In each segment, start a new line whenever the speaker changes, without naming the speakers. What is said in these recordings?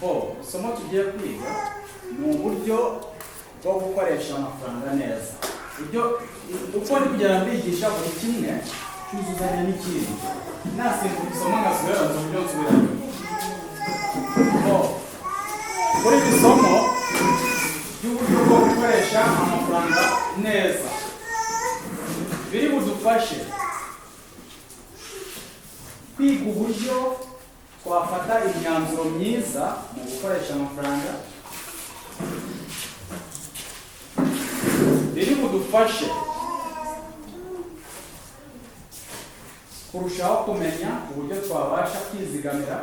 Bo, isomo tugiye kwiga ni uburyo bwo gukoresha amafaranga neza. Ibyo uko ndi kugenda mbigisha, buri kimwe cyuzuzanya n'ikindi. Nasimbuka isomo nkasubira nzi uburyo nsubiramo. Bo, kuri iri somo ry'uburyo bwo gukoresha amafaranga neza, biri budufashe kwiga uburyo twafata imyanzuro myiza mu gukoresha amafaranga, biri budufashe kurushaho kumenya uburyo twabasha kwizigamira,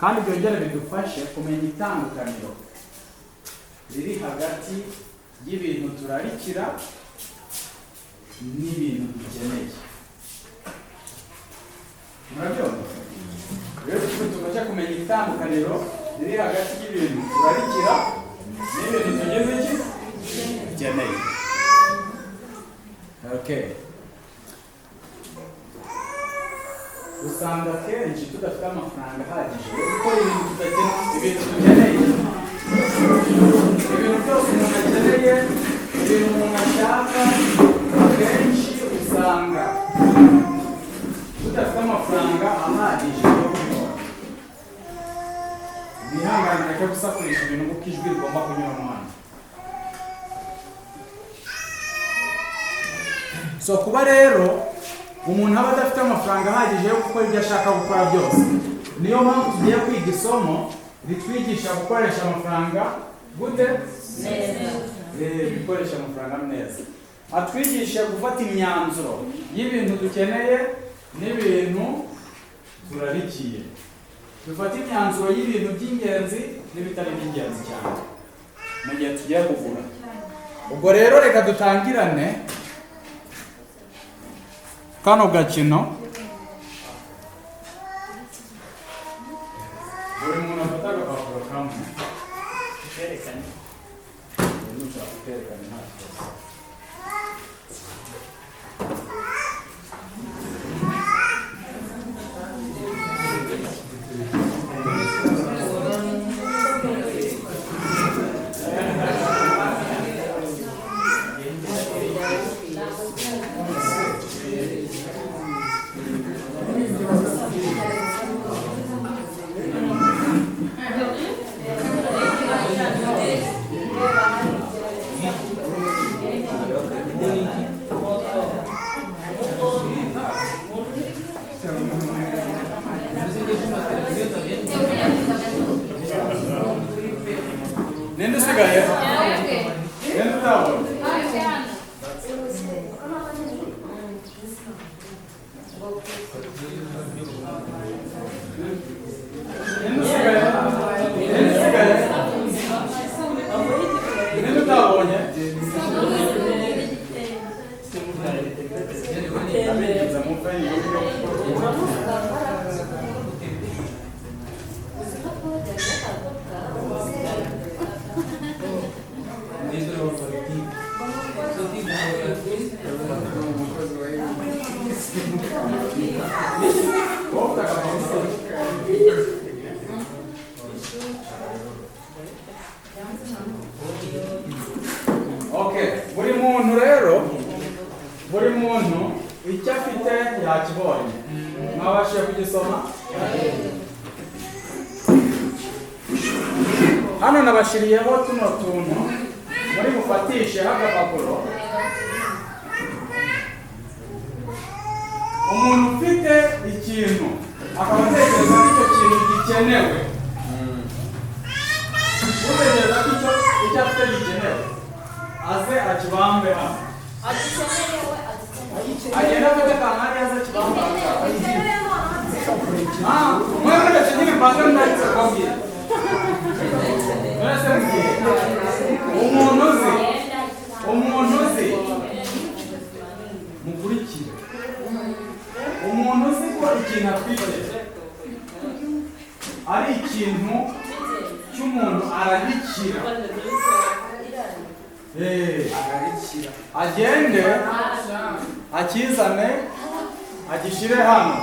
kandi byongere bidufashe kumenya itandukaniro riri hagati y'ibintu turarikira n'ibintu dukeneye. Murabyumva rero? Tubashe kumenya itandukaniro riri hagati y'ibintu turarikira n'ibintu tugeze iki dukeneye. Okay, usanga akenshi tudafite amafaranga ahagije yo gukora ibintu tudakeneye, ibintu dukeneye. Ibintu byose umuntu akeneye, ibintu umuntu ashaka, akenshi usanga tudafite amafaranga ahagije yo kubikora. Mwihangane reke gusakurisha ibintu, kuko ijwi rigomba kunyuramo hano. So kuba rero umuntu aba adafite amafaranga ahagije yo gukora ibyo ashaka gukora byose, niyo mpamvu tugiye kwiga isomo ritwigisha gukoresha amafaranga gute? Gukoresha amafaranga neza, atwigisha gufata imyanzuro y'ibintu dukeneye n'ibintu turarikiye, dufate imyanzuro y'ibintu by'ingenzi n'ibitari iby'ingenzi cyane mu gihe tugiye kugura. Ubwo rero reka dutangirane kano gakino. Buri muntu afata agapapuro kamwe.
Kerekane.
Nushaka kukerekana, nta kibazo. Ninde usigaye? Ninde utabona? Ninde usigaye? Ninde usigaye? Ninde utabonye? Abigenza muve iburyo. Wowe ufite agapapuro. Okay, buri muntu rero, buri muntu icyo afite yakibonye. Mwabashije kugisoma? Hano nabashiriyeho tuno tuntu muri bufatisheho agapapuro. Umuntu ufite ikintu akaba atekereza ko icyo kintu gikenewe, utekereza ko icyo afite gikenewe, aze akibambe hano. Agenda afate akantu hariya, aze akibambe hano. Ah, mwe muretse nyine mbanze ndahise kubabwira. Mwese mugiye umuntu uzi mukurikire. Umuntu uzi ko ikintu afite ari ikintu cy'umuntu ararikira, agende akizane. Agishyire hano.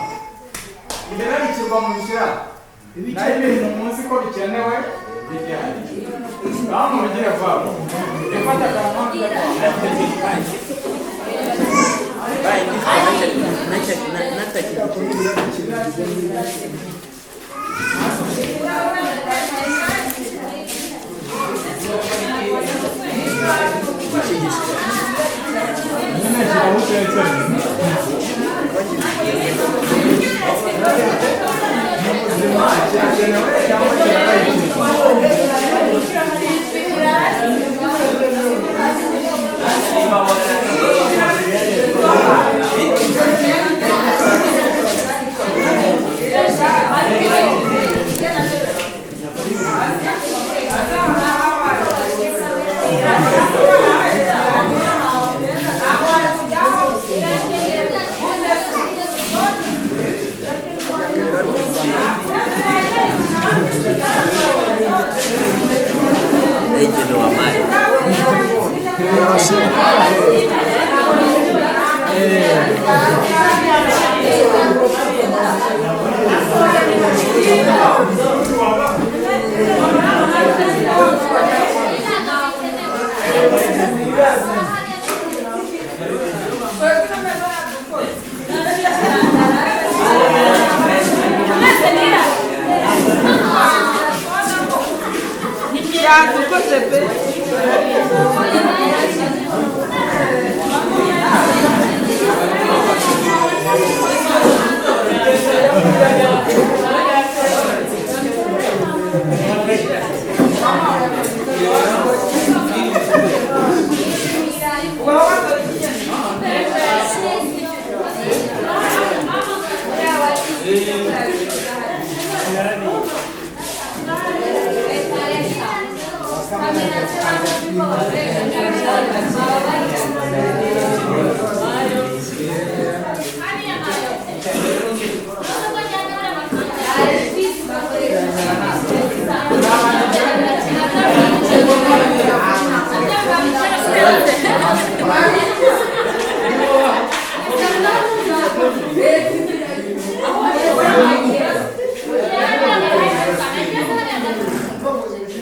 Ibirarikirwa mu bishyira. Naho ibintu muzi ko bikenewe bijye hariya. Ngaho mubigire vuba vuba. Ifata akantu. Nyine shyiraho utetse. Mu buzima kirakenewe cyangwa kirararikirwa?
Yadukoze pe.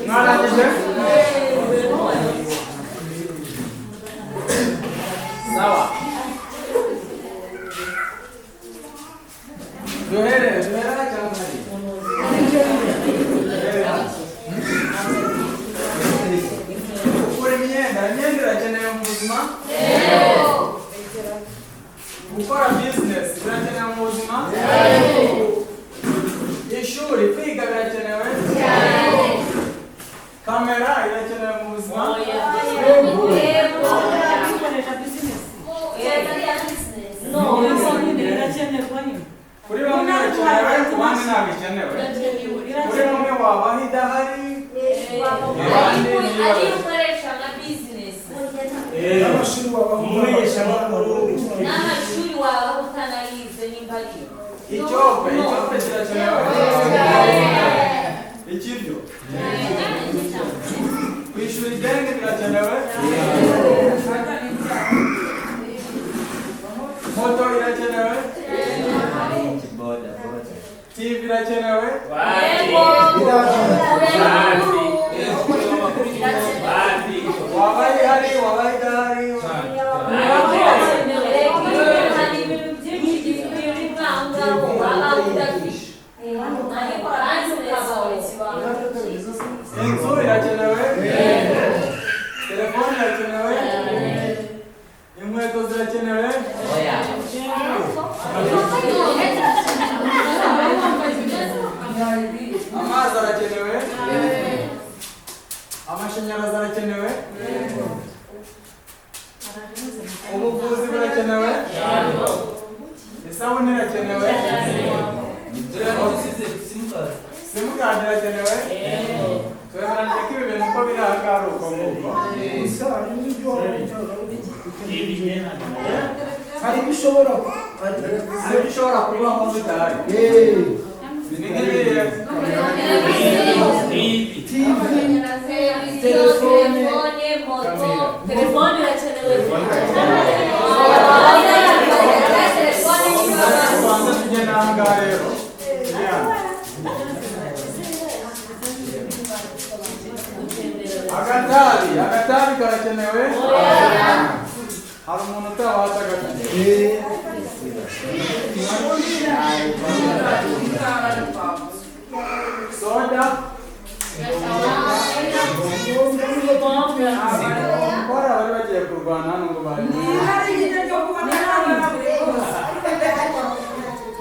Mwarangije? Sawa. Duhere duhere cyangwa hari? Duhere hano. Kugura imyenda, imyenda irakenewe mu buzima? Gukora business birakenewe mu buzima? Ishuri kwiga birakenewe? Kamera irakenewe mu buzima? Kuri bamwe irakenewe, ku bandi ntabwo ikenewe. Kuri bamwe wabaho idahari, abandi ntibabe.
N'amashuri waba utanayize nimba ari
Icyope, icyope kirakenewe. Ikiryo. Kwishyura ideni birakenewe. Moto irakenewe. TV irakenewe. Waba ihari, waba idahari.
Hari ibintu byinshi biri aho ngaho waba udafite ariko
Inzu irakenewe. Telefone irakenewe. Inkweto zirakenewe. Amazi arakenewe. Amashanyarazi arakenewe. Ubuvuzi burakenewe. Isabune irakenewe. Simukadi irakenewe. Twemeranyije ko ibi bintu uko biri aha ngaha ari uko nguko.
Hari ibyo ushobora
Hari ibyo ushobora kubaho bidahari. Ni nk'ibihe?
Telefone, moto, telefone irakenewe. Telefone.
Utabaha agafite. Soda. Bora bari bagiye kurwana hano ngo bari.
Ni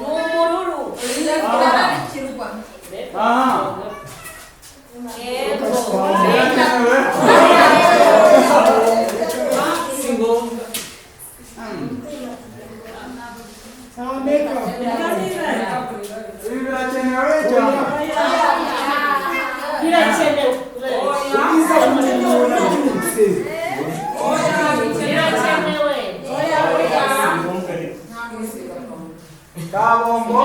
umururu.
Aha.
Yego.
Birakenewe.
Si ngombwa.
Ibi birakenewe cyane.
Birakenewe. Birakenewe.
Si ngombwa ariko.
Kabombo.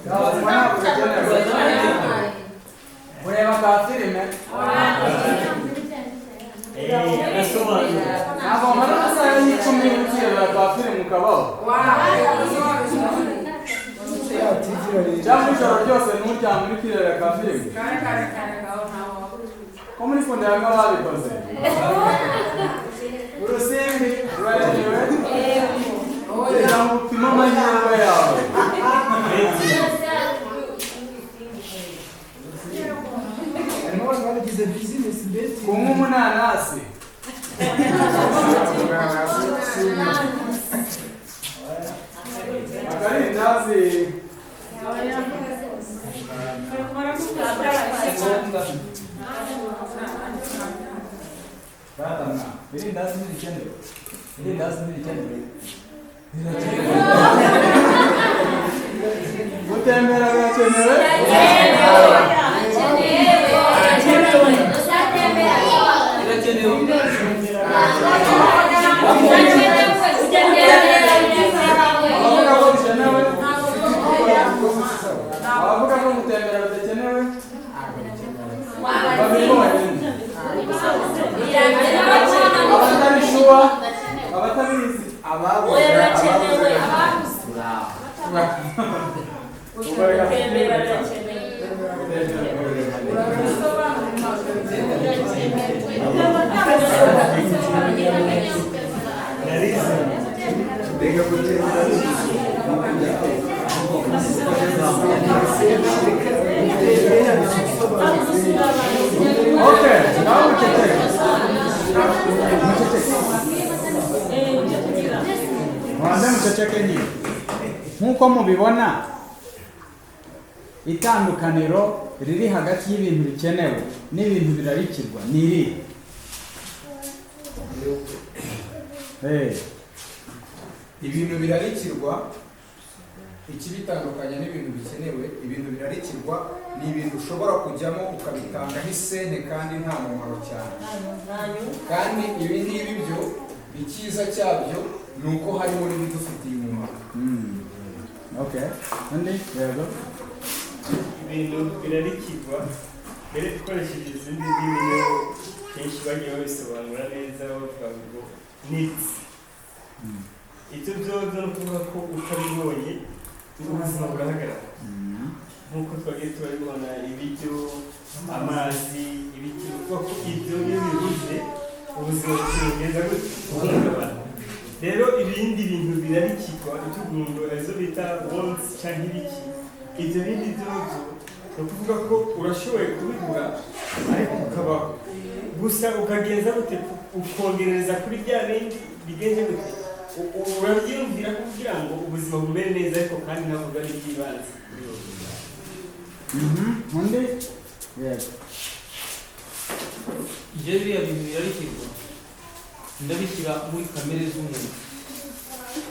Kabombo ntabwo bikenewe. Kureba ka filime.
Agasobanuro.
Ntabwo wamara amasaha y'icumi ukirebera ka filime ukabaho. Cyangwa ijoro ryose nturyame uri kwirebera ka filime. Ko muri kunda yanga babikoze. Urusimbi rurakenewe. Kugira ngo upime amahirwe yawe.
Harimo abantu babigize bizinesi mbese.
Kunywa umunanasi. Akarindazi.
Si ngombwa.
Batamwa. Irindazi ntirikenewe. Irindazi ntirikenewe. Rirakenewe. Gutembera birakenewe.
Birakenewe.
Abavuga ko bikenewe. Abavuga ko gutembera bidakenewe. Babiri bonyine. Abatabishuwa. Abatabizi.
Birakenewe.
Gutembera
Birakenewe.
Narize.
Mbega gutembera.
Okay, nawe muceceke. Muceceke. Mubanze muceceke nyine. Nk'uko mubibona, itandukaniro riri hagati y'ibintu bikenewe n'ibintu birarikirwa ni irihe?
Ibintu birarikirwa, ikibitandukanya n'ibintu bikenewe, ibintu birarikirwa ni ibintu ushobora kujyamo ukabitanga nk'isente kandi nta mumaro cyane. Kandi ibi ngibi byo, icyiza cyabyo ni uko harimo n'ibidufitiye umumaro.
Okay. Undi? Yego.
Ibintu birarikirwa mbere, dukoresheje izindi ndimi, niyo kenshi bagiye babisobanura neza, bavuga ngo needs. Ibyo byo ni ukuvuga ko utabibonye ubuzima burahagarara, nk'uko twagiye turabibona: ibiryo, amazi, ibiki. Ni ukuvuga ko ibyo iyo bibuze ubuzima bugenda gute? Buhungabana. Rero ibindi bintu birarikirwa, itugundo arizo bita wants cyangwa ibiki, ibyo bindi byobyo ni ukuvuga ko urashoboye kubibura ariko ukabaho gusa, ukagenza gute? Ukongerereza kuri bya bindi bigenze gute? Urabyiyumvira kugira ngo ubuzima bumere neza, ariko kandi ntabwo ari iby'ibanze kuri wowe.
Undi? Yego.
Ibyo biriya bintu birarikirwa ndabishyira muri kamere z'umuntu.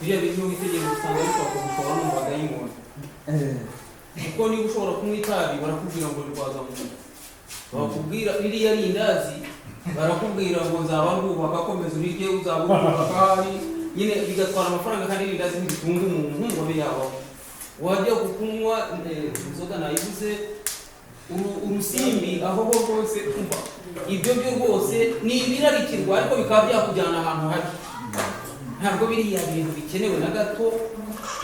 Biriya bintu witegereje usanga bishobora kugukora no mu badayimoni, kuko niba ushobora kunywa itabi barakubwira ngo rirwaza mu nda, bakubwira ririya rindazi barakubwira ngo nzaba rwubaka, komeza urirye uzaba urwubaka. Ahari nyine bigatwara amafaranga, kandi irindazi ntiritunga umuntu ngo abe yabaho. Wajya kukunywa inzoga nayibuze, urusimbi aho ho rwose. Umva, ibyo byo rwose ni ibirarikirwa, ariko bikaba byakujyana ahantu habi. Ntabwo biriya bintu bikenewe na gato.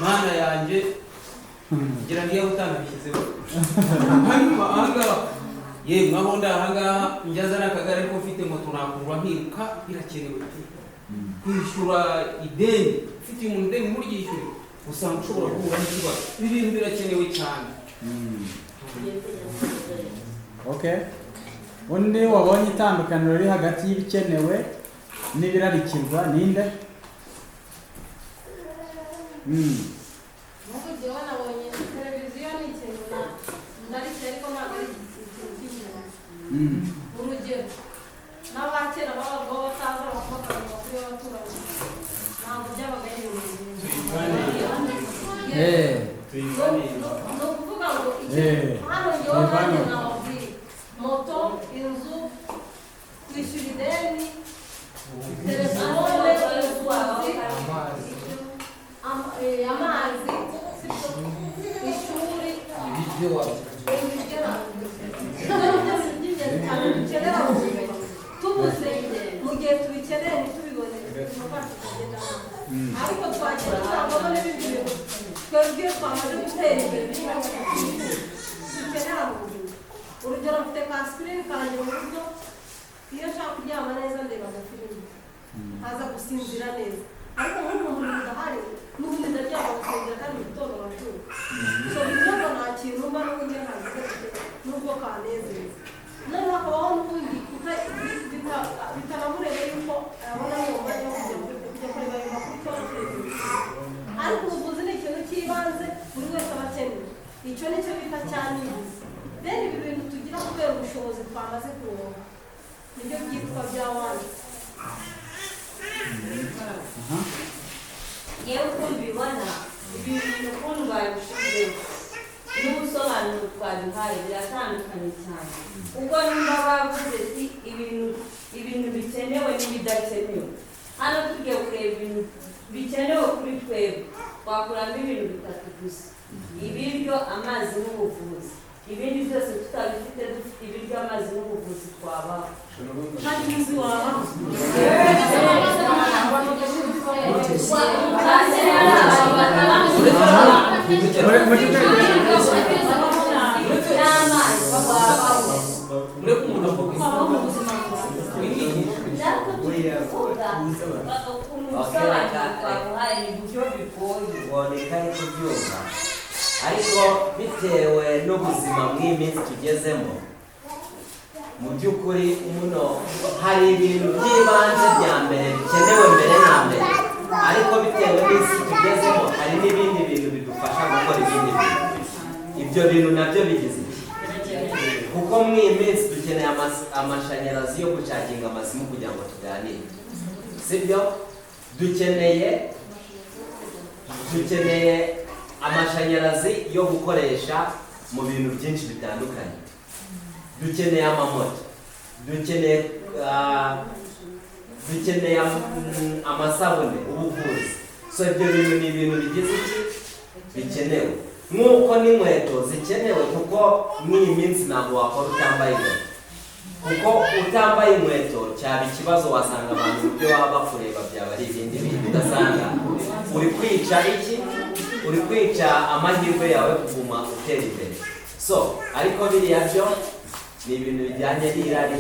Mana yanjye, ngira ngo iyo utanabishyizeho. Hanyuma ahangaha Yemwe aho ndi ahangaha njyaza n'akagare, ariko mfite moto nakurura nkiruka. Birakenewe pe. Kwishyura ideni, ufitiye umuntu ideni nturyishyure, usanga ushobora guhura n'ikibazo. Ibi bintu birakenewe cyane.
Okay, undi wabonye itandukaniro riri hagati y'ibikenewe n'ibirarikirwa ninde?
Nk'uko njyewe nabonye televiziyo ni ikintu narikiye, ariko ntabwo ari ikintu cy'ingenzi. Urugero, n'abakera babagaho batazi amakuru, amakuru y'abaturanyi, ntabwo byabaga ari ibintu. Ni ukuvuga ngo hano njyewe nanjye nababwiye moto, inzu, kwishyura ideni, telefone, ubuvuzi, amazi, ishuri,
Ibiryo.
Ibiryo byose by'ingenzi cyane dukenera mu buzima. Tubuze mu gihe tubikeneye ntitubibone, ubuzima bwacu bugenda nabi. Ariko twagenda tuzabona n'ibindi bintu twebwe iyo twamaze gutera imbere dukenera mu buzima. Urugero, mfite ka screen kanjye mu buryo iyo nshaka kuryama neza ndeba agafilimi nkaza gusinzira neza, ariko nk'ubu umuriro udahari n'ubundi ndaryama ngasinzira, kandi mu gitondo nkabyuka. So bivuze ngo nta kintu mba n'ubundi ntagize gute nubwo kanezeza. Noneho hakabaho n'ubundi bitanamureba yuko abona uwo mwanya wo kujya kureba ayo makuru cyangwa televiziyo. Ariko ubuvuzi ni ikintu cy'ibanze buri wese aba akeneye. Icyo ni cyo bita cya needs. Then ibi bintu tugira kubera ubushobozi twamaze kuronka nibyo byitwa bya wants.
Yewe, uko mbibona, ibi bintu ukuntu babishyizeho n'ubusobanuro twabihaye biratandukanye cyane, kuko nimba bavuze ati ibintu bikenewe n'ibidakenewe, hano tugiye kureba ibintu bikenewe kuri twebwe, twakuramo ibintu bitatu gusa: ibiryo, amazi n'ubuvuzi. Ibindi byose tutabifite, dufite ibiryo, amazi n'ubuvuzi, twabaho.
Kandi n'inzu wabaho.
Kandi hari abantu bataba n'amazi, wabaho.
Mureke umuntu avuga.
Wabaho mu buzima bwiza.
Natwe tuvuga ukuntu ubusobanuro twaguhaye ni buryo bigoye.
Boneka ari kubyumva, ariko bitewe n'ubuzima bw'iyi minsi tugezemo, mu by'ukuri muno hari ibintu by'ibanze bya mbere bikenewe mbere na mbere, ariko bitewe n'isi tugezemo hari n'ibindi bintu bidufasha gukora ibindi bintu. Ibyo bintu nabyo bigize iki? Kuko muri iyi minsi dukeneye amashanyarazi yo gucaginga amasimu kugira ngo tuganire, sibyo? Dukeneye amashanyarazi yo gukoresha mu bintu byinshi bitandukanye, dukeneye amamoto, dukeneye amasabune, ubuvuzi. So ibyo bintu ni ibintu bigize iki? Bikenewe, nk'uko n'inkweto zikenewe, kuko mw'iyi minsi ntabwo wakora utambaye inkweto, kuko utambaye inkweto cyaba ikibazo. Wasanga abantu uburyo baba bakureba byaba ari ibindi bintu, ugasanga uri kwica iki? Uri kwica amahirwe yawe kuguma utera imbere. So ariko biriya byo ni ibintu bijyanye n'irari,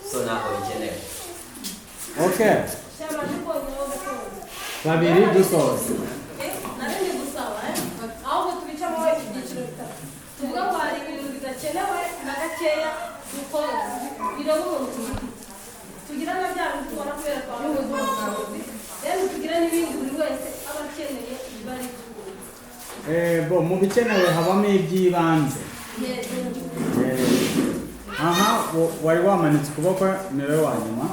so ntabwo bikenewe.
Okay.
Shema, ndikongeraho gatoya.
Babiri dusoza.
Nari ndi gusaba ahubwo tubicamo ibyiciro bitatu. Tuvuga ngo hari ibintu bidakenewe na gakeya dukora bireba umuntu ku giti cye, tugira na bya bindi tubona kubera twamaze kubona ubushobozi, rero tugira n'ibindi buri wese aba akeneye biba ari iby'ingenzi.
Bo mu bikenewe habamo iby'ibanze. Aha wari wamanitse ukuboko, ni wowe wa nyuma.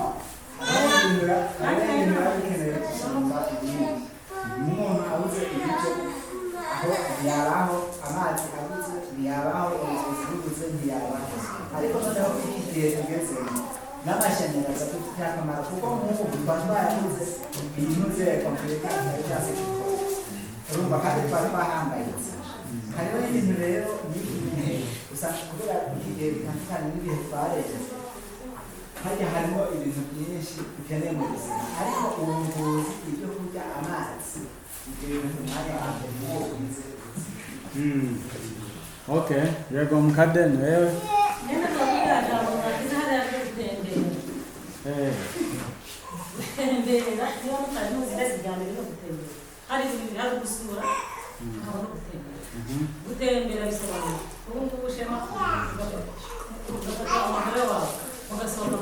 Hariho ibintu biba bikenewe gusumba ibindi. Nk'umuntu abuze ibiryo aho ntiyabaho, amazi abuze ntiyabaho, ubuvuzi bubuze ntiyabaho. Ariko noneho iki gihe tugezemo n'amashanyarazi adufitiye akamaro, kuko nk'ubu twari twarabuze ibintu kompiyuta ntari byase gukora, urumva, kandi twari twahangayitse. Hariho n'ibintu rero n'iki gihe usanga kubera iki gihe bitandukanye n'ibihe twarenze, hajya harimo ibintu byinshi dukeneye mu buzima, ariko ubuvuzi, ibyo kurya, amazi, ibyo bintu umwanya wa mbere niwo ugize ubuzima.
Okay, yego mukade, ni wewe.
Gutembera niba mutari muzi neza ibya mbere no gutembera, hari ibintu bihari gusura hakaba no gutembera. Gutembera bisobanura ubu ngubu Shema ugafata umugore wawe mugasohoka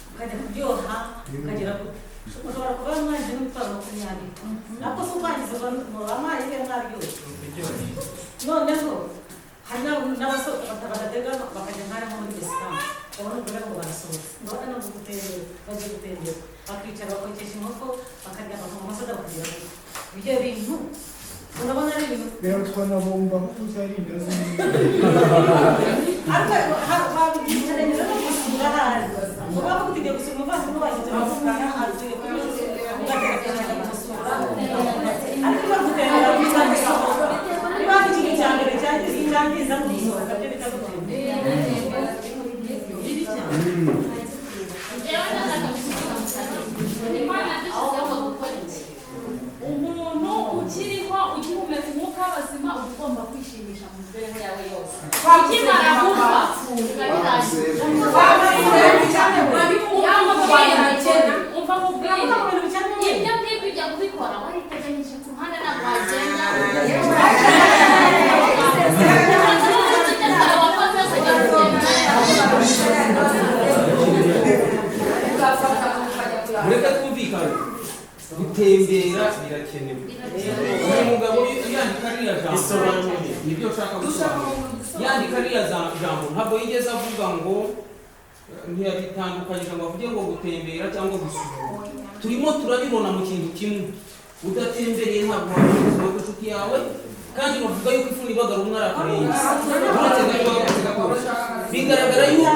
mukajya kuryoha, ukagera ushobora kuba mwaje n'umutwaro 20, ariko si ukwangiza wabaye mwaryoshye. Noneho hari n'abasohoka badatega bakajya nk'aho nko muri resitora, ubona ubwo ngo barasohotse, ndabona no gutembera, bagiye gutembera bakicara bakokesha inkoko bakarya bakanywa amasoda bakagira gutya. Ibyo bintu urabona ari ibintu
birarutwa bumva ko utari indazi.
Ariko babigereranyije no gusura ahari, uba tugiye gusura umuvandimwe wacu turavugana atuye kuri ugatekereza kumusura, ariko bagutembera bita gusohoka. Niba hari ikintu cya mbere cyangiza mu gusohoka byo bita gutembera, bibi cyane.
Imana yadushyizeho gukora iki? Umuntu ukiriho ugihumeka umwuka w'abazima uba ugomba kwishimisha mu mibereho yawe yose. Ukimara gupfa biba birangiye. Umva nkubwire, ibyo ngibyo ujya kubikora wariteganyije ku ruhande, ntabwo wagenda
Mureke twumvikane, gutembera birakenewe. Uyu mugabo yandika ririya jambo nibyo nshaka gusobanura. Yandika ririya jambo ntabwo yigeze avuga ngo ntiyabitandukanyije ngo avuge ngo gutembera cyangwa gusura. Turimo turabibona mu kintu kimwe, udatembereye ntabwo wabona ubuzima bw'inshuti yawe, kandi bavuga yuko ifuni ibagara umwe ari akarenge. Uretse gato bigaragara yuko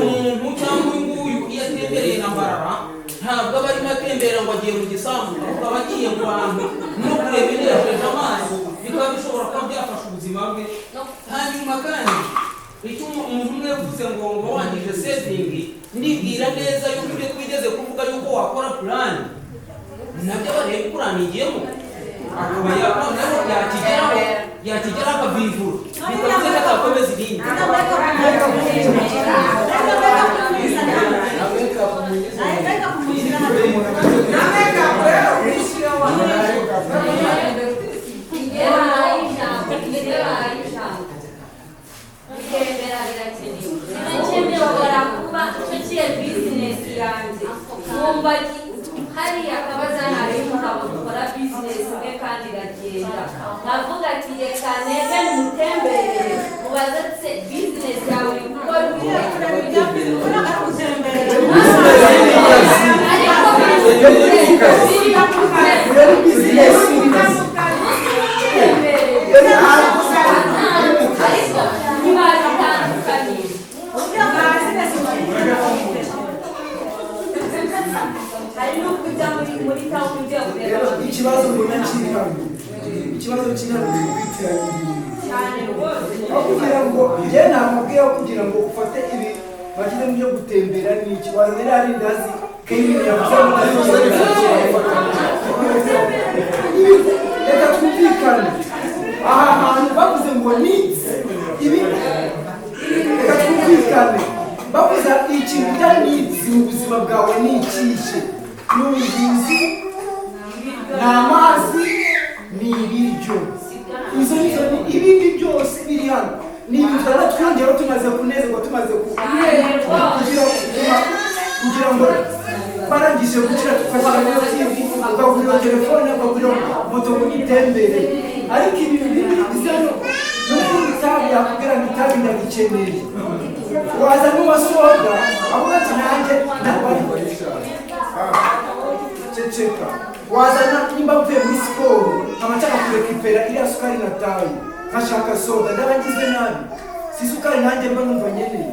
uyu muntu cyangwa uyu nguyu iyo atembereye na Mbarara ntabwo aba arimo atembera ngo agiye mu gisambu, ahubwo aba agiye mu bantu no kureba ibinejeje amaso, bikaba bishobora kuba byafasha ubuzima bwe. Hanyuma kandi icyo umuntu umwe yavuze ngo ngo wangije saving, ndibwira neza yuko ibyo twigeze kuvuga yuko wakora plan nabyo bareba kuranigiyemo akaba yakonaho yakigeraho yakigeraho akavivura bikavuze ko atakomeza ibindi.
Gutembera birakenewe, nshobora kuba nshiye business yanjye nkumva hariya akabaza ntari umugabo dukora business imwe kandi iragenda, nkavuga ati reka nebe mutemberere mubaze se business yawe uri gukora ariko ntibabitandukanye. Hari n'ukujya muri town ujya kureba
Ikibazo mbona kiri hano, ikibazo kiri hano ni ukwitiranya ibintu
cyane rwose.
Aho kugira ngo njye namubwiye aho kugira ngo ufate ibi bashyizemo byo gutembera ni iki wazana ari indazi Kevin yavuze ngo reka twumvikane aha hantu bavuze ngo needs ibi, reka twumvikane bavuze ikintu bya needs mu buzima bwawe ni ikihe? Ni ubuvuzi, ni amazi, ni ibiryo, izo nizo. Ni ibindi byose biri hano ni ibintu twaba twongeraho tumaze kunezerwa, tumaze kugira ngo barangije gukira tugashyira muri TV, ukagurira telefone, ukagurira moto ngo itembere. Ariko ibintu biri bize hano nubwo itabi yakubwira ngo itabi ndagikeneye, waza n'uwasohoka avuga ati nanjye ntabwo ari ceceka, wazana nimba mvuye muri siporo nkaba nshaka kurekipera iriya sukari nataye nkashaka soda, ndaba ngize nabi si isukari nanjye mba numva nkeneye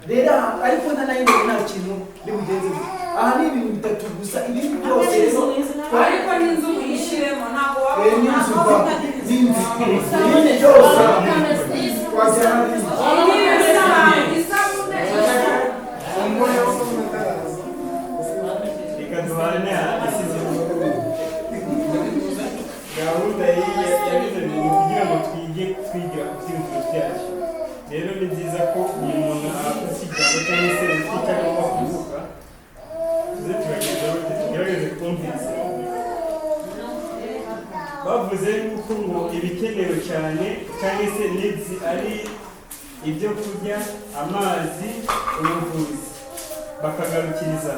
rero aha, ariko ntanayineye nta kintu bibugenze gutya. Aha ni ibintu bitatu gusa, ibindi byose rero
Ariko n'inzu muyishyiremo ntabwo waba
Eh, n'inzu ba n'inzu, ibindi byose wajya hariya.
Reka duhane isize gahunda ya bino bintu kugira ngo twige twigira ku byiyumviro byacu. Rero ni byiza ko uyu muntu afata ijambo cyangwa se ufite icyo agomba kuvuga. Bavuze yuko ngo ibikenewe cyane cyangwa se needs ari ibyo kurya, amazi, ubuvuzi, bakagarukiriza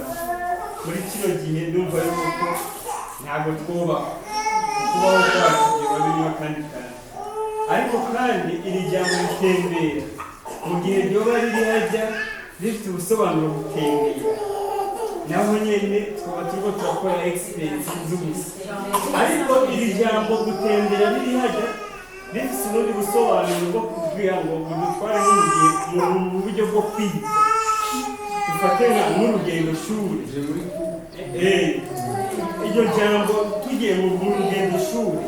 muri kino gihe. Ndumva yuko ntabwo twubaho, kubaho kwacu biba birimo akandi kantu. Ariko kandi iri jambo ritembera, mu gihe ryoba riri hajya rifite ubusobanuro butembera, naho nyine twaba turiko turakora expense z'ubusa. Ariko iri jambo gutembera riri hajya rifite ubundi busobanuro bwo kugira ngo budutware nko mu gihe mu buryo bwo kwiga, dufate nk'urugendo shuri. Iryo jambo tugiye mu rugendo shuri,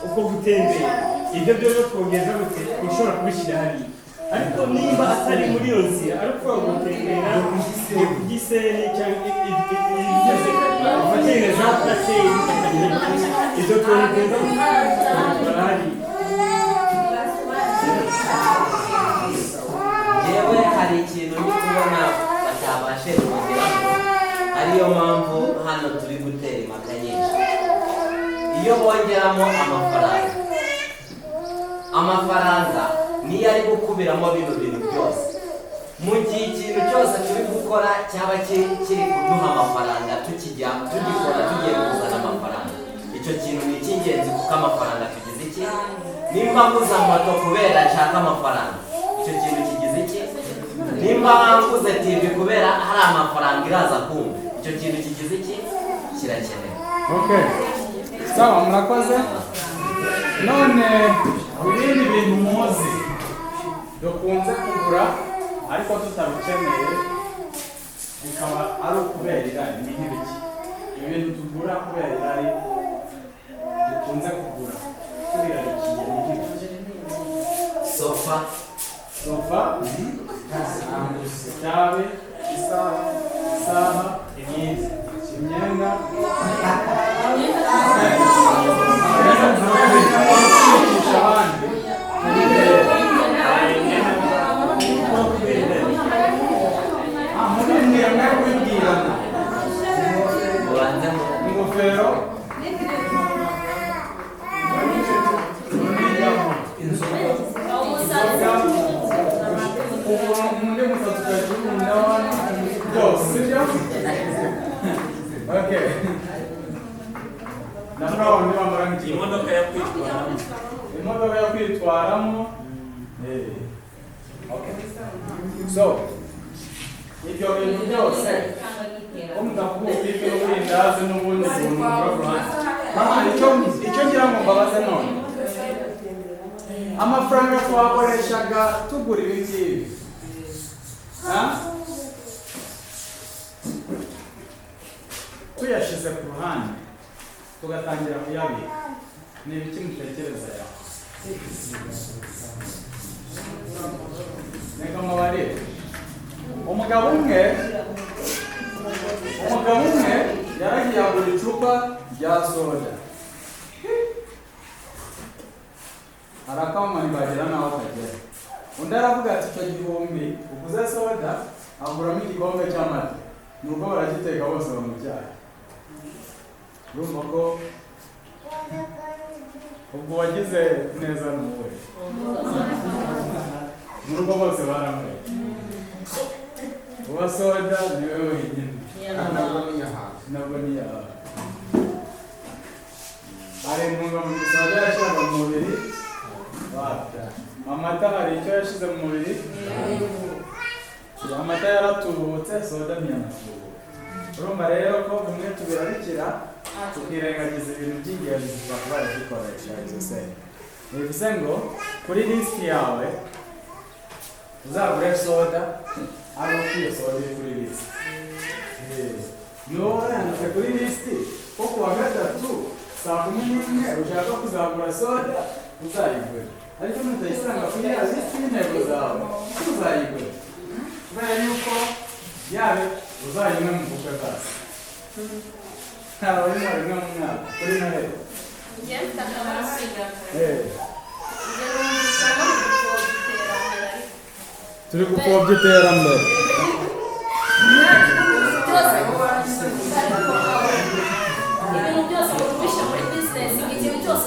uko gutembera, ibyo byo twongeza gute ushobora kubishyira hariya. Ariko nimba atari muri iyo nzira, ari ukuvuga gutembera ni ku Gisenyi cyangwa ibigeze ufatire za Plateri, ibyo twongeza gutwara hariya.
Yewe, hari ikintu ndi kubona batabashe kongeraho, ariyo mpamvu hano turi gutera impaka nyinshi. Iyo bongeramo amafaranga, amafaranga niyo ari gukubiramo bino bintu byose. Mu gihe ikintu cyose turi gukora cyaba kiri kuduha amafaranga, tukijya tugikora tugiye kuzana amafaranga, icyo kintu ni icy'ingenzi, kuko amafaranga tugize iki? Nimba nguze moto kubera nshaka amafaranga, icyo kintu kigize iki? Nimba nguze TV kubera hari amafaranga iraza kumva, icyo kintu kigize iki? Kirakenewe.
Okay, sawa, murakoze. None ibindi bintu muzi dukunze kugura ariko tutabikeneye, bikaba ari ukubera irari, ni nk'ibiki? Ibintu tugura kubera irari, dukunze kugura tubirarikiye, ni nk'ibiki?
Sofa.
Sofa, itabi, isaha, imyenda, kwigisha abandi. Mubibwira mwe kubibwirana.
Ubanze.
Ingofero.
Umusatsi.
Undi musatsi ukajya urunda byose, sibyo? Okay, na muri abo bambara nk'ikintu.
Imodoka yo kwitwaramo.
Imodoka yo kwitwaramo. Okay, so ibyo bintu byose ko mutavuga ubwite n'uburindazi n'ubundi buntu bwa ku ruhande. Mama, icyo ngira ngo mbabaze none, amafaranga twakoreshaga tugura ibi ngibi, ha? Tuyashyize ku ruhande tugatangira kuyabika, ni ibiki mutekereza yawe? Reka mubarire. Umugabo umwe yaragiye agura icupa rya soda, arakanywa ntibagera n'aho kagera. Undi aravuga ati icyo 1000 uguze soda, aguramo igikombe cy'amata. Nuko baragiteka bose bamucyayi. Urumva ko ubwo wagize neza ni wowe. Mu rugo bose baranyweye, uwa soda niwe wenyine.
Nabwo niyahaga.
Nabwo niyahaga. Hari intungamubiri soda yashyiraga mu mubiri? Amata hari icyo yashyize mu mubiri? Amata yaratubutse, soda ntiyanatubuka. Urumva rero ko bimwe tubirarikira tukirengagiza ibintu by'ingenzi tuba dukoresha izo sente. Bivuze ngo kuri lisiti yawe uzagure soda ari uko iyo soda iri kuri lisiti. Niba waranditse kuri lisiti ko ku wa gatatu saa 11 ushaka kuzagura soda, uzayigura. Ariko nutayisanga kuri ya lisiti y'intego zawe, ntuzayigure, kubera yuko yabe uzayinywe mu bukwe bwawe, ntawe urimo rimwe mu mwaka kuri Noheli.
Njye mfite akabazo. Njye numvise muri gupfobya iterambere, ariko
Turi gupfobya iterambere?
Byose, ibintu byose ngo tubishyire muri bizinesi, ikintu cyose.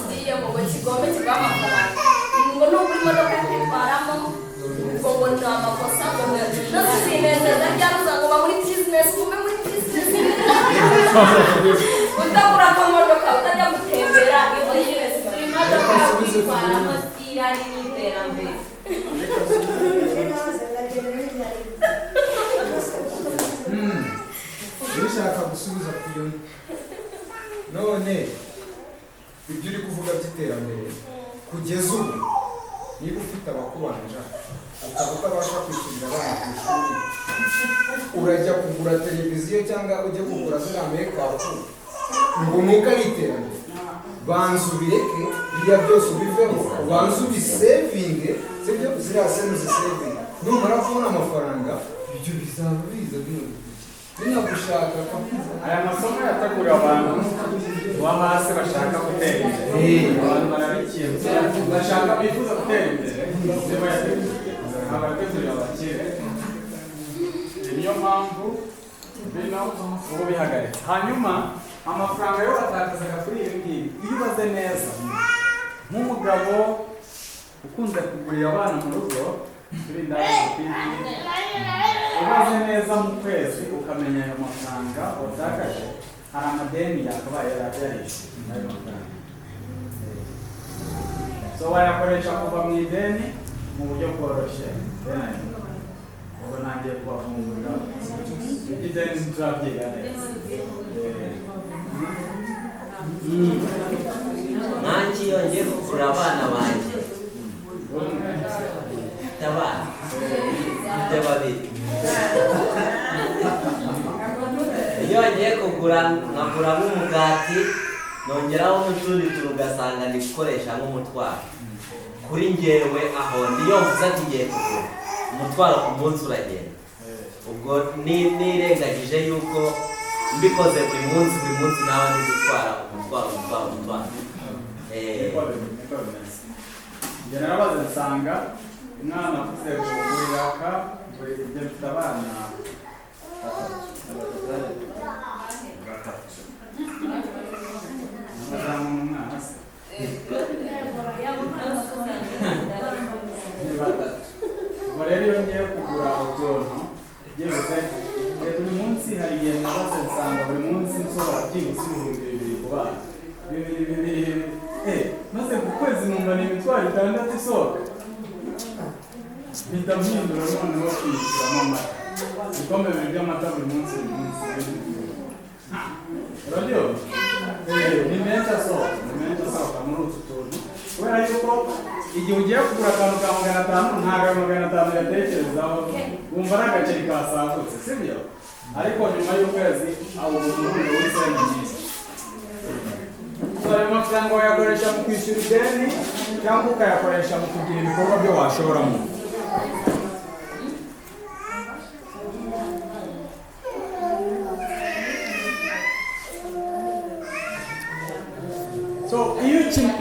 Utagura akamodoka, utajya gutembera, iyo ni imodoka yo kwitwaramo, si irari n'iterambere.
Urishaka gusubiza ku iyo. None ibyo uri kuvuga by'iterambere, kugeza ubu niba ufite abakubanja, ukaba utabasha kwishyurira abana ku ishuri, urajya kugura televiziyo cyangwa ujye kugura ziriya makeup ngo nuko ari iterambere? Banza ubireke, biriya byose ubivemo, ubanze ubisevinge, sibyo? Ziriya senu zisevinge. Numara kubona amafaranga, ibyo bizaba biza bino binagushaka.
Aya masomo yateguriwe abantu bo hasi bashaka gutera imbere, abantu barabikiye, bashaka, bifuza gutera imbere, nibo yateguye. Ntabwo yateguriwe abakire. Niyo mpamvu bino ubu bihagaritse. Hanyuma amafaranga yo batakazaga kuri ibi ngibi, iyo ubaze neza nk'umugabo ukunze kugurira abana mu rugo kuri ndazi, ubaze neza mu kwezi ukamenya ayo mafaranga watakaje, hari amadeni yakabaye yarishyuye ayo mafaranga. So wayakoresha kuva mu ideni mu buryo bworoshye. Ubwo ntangiye kubafungurira iby'ideni, tuzabyiga neza.
Nanjye iyo ngiye kugura abana banjye, mfite abana, mfite babiri, iyo ngiye kugura nkagura nk'umugati, nongeraho n'utundi tuntu, ugasanga ndi gukoresha nk'umutwaro kuri njyewe. Aho niyo mvuze ati ngiye kugura, umutwaro ku munsi uragenda. Ubwo nirengagije yuko mbikoze buri munsi, buri munsi nawe ndi gutwara umutwaro, umutwaro, umutwaro.
Niko bimeze. Njye narabaze nsanga umwana avuze ngo gurira aka buri ibyo. Mfite abana batatu, batatu, umudamu n'umwana se ni batatu. Ubwo rero iyo ngiye kugura utuntu byibuze buri munsi, hari igihe nabaze nsanga buri munsi nsohora byibuze 2000 ku bana, bibiri, bibiri, bibiri, maze ku kwezi numva ni imitwaro 6 isohoka. Mpita mpindura noneho kwishyuramo amata, ibikombe bibiri by'amata buri munsi, buri munsi. Urabyumva? Ni menshi asohoka, ni menshi asohoka muri utu tuntu, kubera yuko igihe ugiye kugura akantu ka 500, ntabwo ayo 500 uyatekerezaho, wumva ari agaceri kasagutse, sibyo? Ariko nyuma y'ukwezi abo umurundo w'isenti nyinshi. So ayo mafaranga wayakoresha mu kwishyura ideni cyangwa ukayakoresha mu kugira ibikorwa byo washoramo. So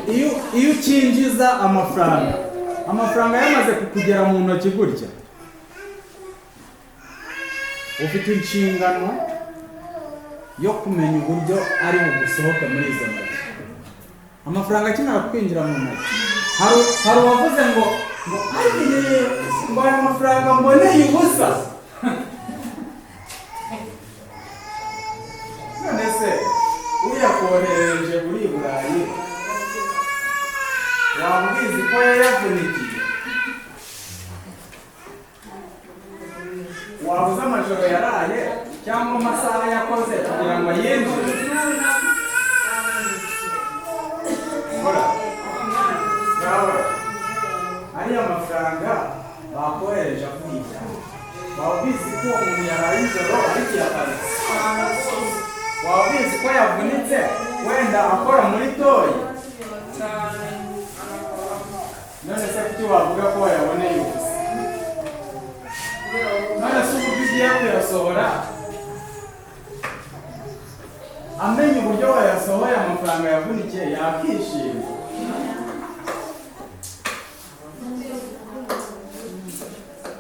iyo ukinjiza amafaranga, amafaranga yamaze kukugera mu ntoki gutya, ufite inshingano yo kumenya uburyo ari bugusohoke muri izo ntoki. Amafaranga akimara kwinjira mu ntoki, hari uwavuze ngo ayiye, ngo aya mafaranga mboneye ubusa. None se uyakoherereje uri i Burayi, waba ubizi ko yayavunikiye? Waba uzi amajoro yaraye cyangwa amasaha yakoze kugira ngo yinjire? Hora ngaho, ariya mafaranga bakohereje avuye cyane, waba ubizi ko uwo muntu yaraye ijoro ariko yaparitse? Waba ubizi ko yavunitse wenda akora muri toyi? None se kuki wavuga ko wayaboneye ubusa? None se uburyo ugiye kuyasohora, amenye uburyo wayasohoye, amafaranga yavunikiye, yakishima?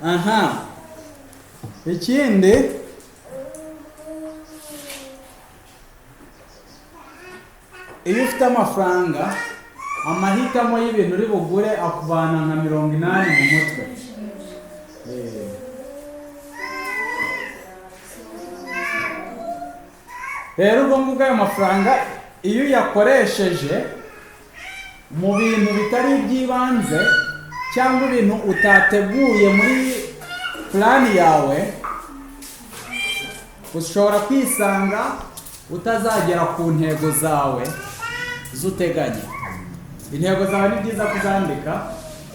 Aha, ikindi, iyo ufite amafaranga, amahitamo y'ibintu uri bugure akuvana nka 80 mu mutwe. Rero ubwo ngubwo ayo mafaranga iyo uyakoresheje mu bintu bitari iby'ibanze cyangwa ibintu utateguye muri plan yawe, ushobora kwisanga utazagera ku ntego zawe z'uteganya. Intego zawe ni byiza kuzandika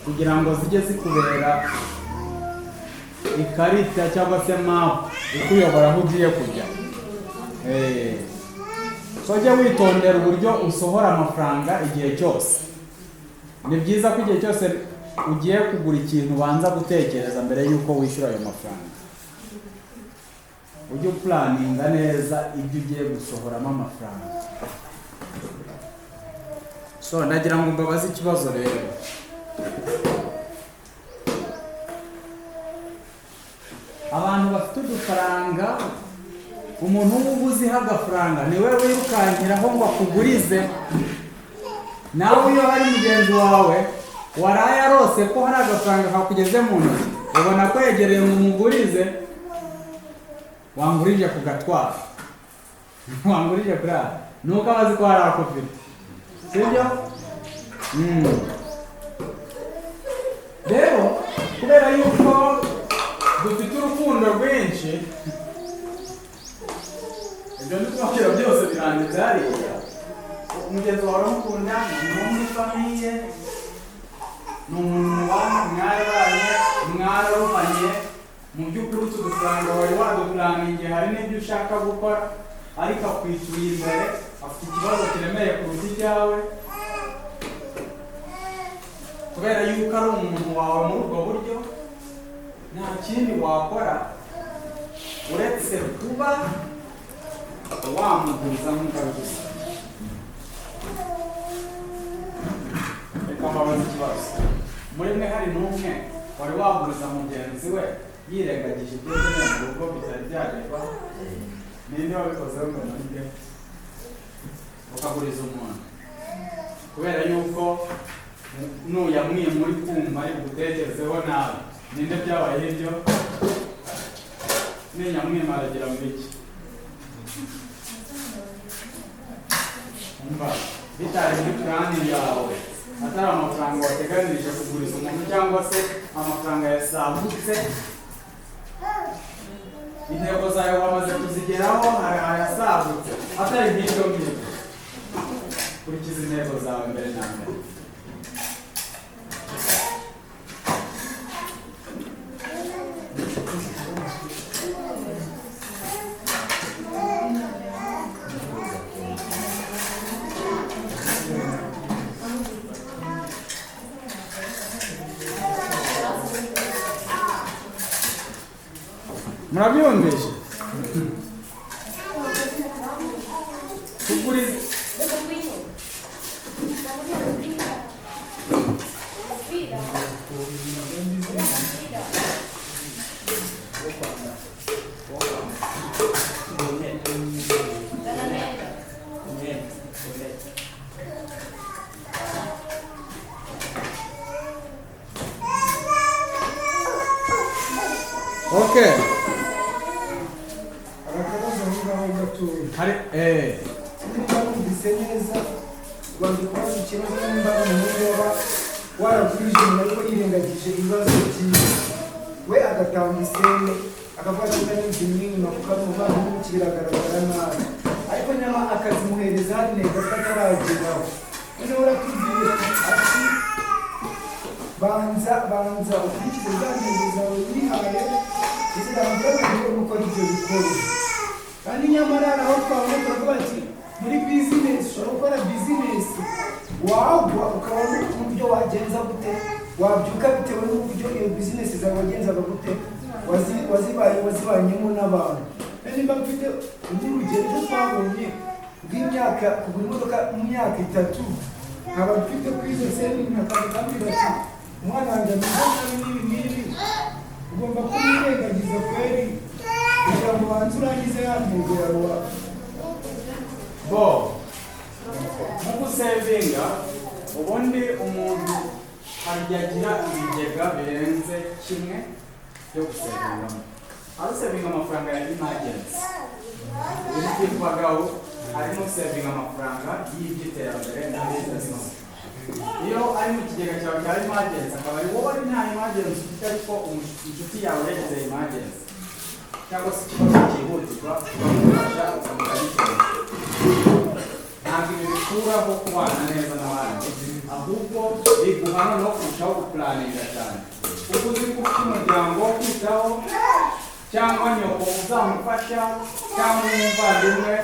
kugira ngo zijye zikubera ikarita cyangwa se map ikuyobora aho ugiye kujya. So jya witondera uburyo usohora amafaranga igihe cyose. Ni byiza ko igihe cyose ugiye kugura ikintu ubanza gutekereza mbere y'uko wishyura ayo mafaranga. Ujye uplanninga neza ibyo ugiye gusohoramo amafaranga. So ndagira ngo mbabaze ikibazo rero. Abantu bafite udufaranga, umuntu uba uziho agafaranga niwe wirukankiraho ngo akugurize. Nawe iyo hari mugenzi wawe waraye arose ko hari agafaranga kakugeze mu ntoki, ubona ko yegereye ngo umugurize, wangurije ku gatwara, wangurije kuri aya, nuko aba azi ko hari ako ufite, sibyo? Rero kubera yuko dufite urukundo rwinshi, ibyo ndikubabwira byose biranditse hariya. Mugenzi wawe uramukunda, ni uwo muri famille, ni umuntu mubana, mwarabanye, mwararumanye. Mu by'ukuri utu dufaranga wari waduplanningiye, hari n'ibyo ushaka gukora, ariko akwishyuye imbere, afite ikibazo kiremereye kuruta icyawe. Kubera yuko ari umuntu wawe muri ubwo buryo, nta kindi wakora uretse kuba wamuguriza nk'uko abigusaba. Reka mbabaze ikibazo. Muri mwe hari n'umwe wari waguriza mugenzi we yirengagije ibyo akeneye mu rugo bitari byagerwaho? Ninde wabikozeho ngo ninde? Ukaguriza umuntu kubera yuko nuyamwima uri kumva ari bugutekerezeho nabi. Ninde byabaye ibyo? Ninyamwima aragira ngo iki? Umva, bitari muri plan yawe, atari amafaranga wateganirije kuguriza umuntu cyangwa se amafaranga yasagutse, intego zawe wamaze kuzigeraho, hari ayasagutse atari nk'ibyo ngibyo. Kurikiza intego zawe mbere na mbere. Murabyumvise? Kuguriza. Okay.
Akabazo aho ngaho gatoya.
Hari
Niba wumvise neza, ubanza kubaza ikibazo nimba ari umuhungu waba waragurije umuntu ariko yirengagije ibibazo byiwe, we agatanga isene akavuga ati nari nzi inyuma kuko ari umuvandimwe, biragaragara nabi, ariko nyamara akazimuhereza hari intego atarageraho. Noneho uratubwiye ati banza banza ukurikize za ntego zawe wihaye, iziramutangira gukora ibyo bikorwa. Kandi nyamara hari aho twabona turavuga ati muri business ushobora gukora business wagwa ukabona uburyo wagenza gute, wabyuka bitewe n'uburyo iyo business zawe wagenzaga gute, wazibaye wazibanyemo n'abantu. Niba mfite nk'urugero ibyo twabonye rw'imyaka kugura imodoka mu myaka 3, nkaba mfite kuri izo saving nkakambwira ati umwana wanjye ameze nabi n'ibi n'ibi, ugomba kumwirengagiza kweri kugira ngo ubanze urangize ya ntego yawe.
Bo mu gusavinga ubundi umuntu harya agira ibigega birenze kimwe byo gusavingamo. Aho usavinga amafaranga ya emergency, ibintu Kwibagaho arimo gusevinga amafaranga y'iby'iterambere na business. Iyo ari mu kigega cyawe cya emergency, akaba ari wowe nta emergency ufite, ariko inshuti yawe yagize emergency cyangwa se ikibazo cyihutirwa, ukamufasha ukamugikemura. Ntabwo ibi bikuraho kubana neza n'abandi, ahubwo biguha noneho kurushaho gupulaninga cyane, kuko uzi ko ufite umuryango wo kwitaho, cyangwa nyoko uzamufasha, cyangwa umuvandimwe.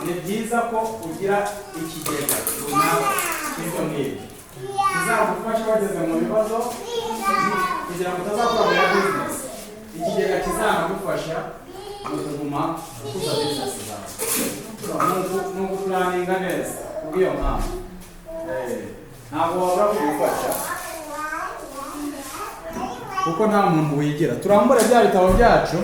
Ni byiza ko ugira ikigega runaka cy'ibyo ngibyo kizagufasha wageze mu bibazo, kugira ngo utazakora muri business. Ikigega kizanagufasha mu kuguma gukuza business zawe. Ni ugupulaninga neza. Kubw'iyo mpamvu ntabwo wabura kugufasha, kuko nta muntu wigira. Turambure bya bitabo byacu.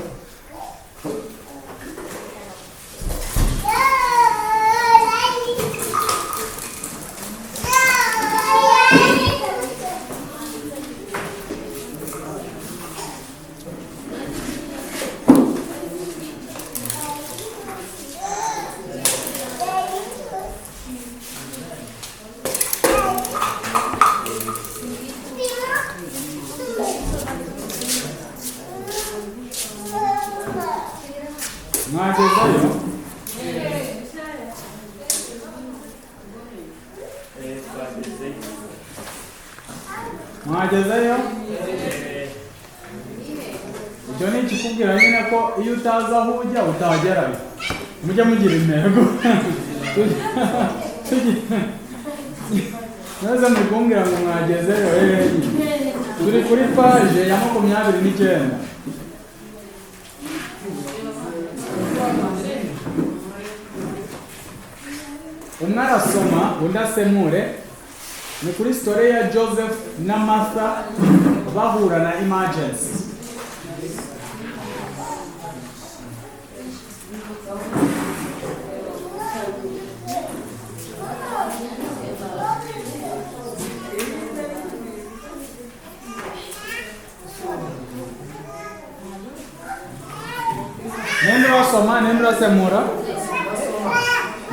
Mwagezeyo?
Twagezeyo.
Mwagezeyo? Icyo ni ikikubwira nyine ko iyo utazi aho ujya utagerayo. Mujye mugira intego. Maze muri kumbwira ngo mwagezeyo hehe? Turi kuri page ya 29. Umwe arasoma, undi asemure. Ni kuri story ya Joseph na Martha bahura na emergency. Ninde urasoma? Ninde urasemura?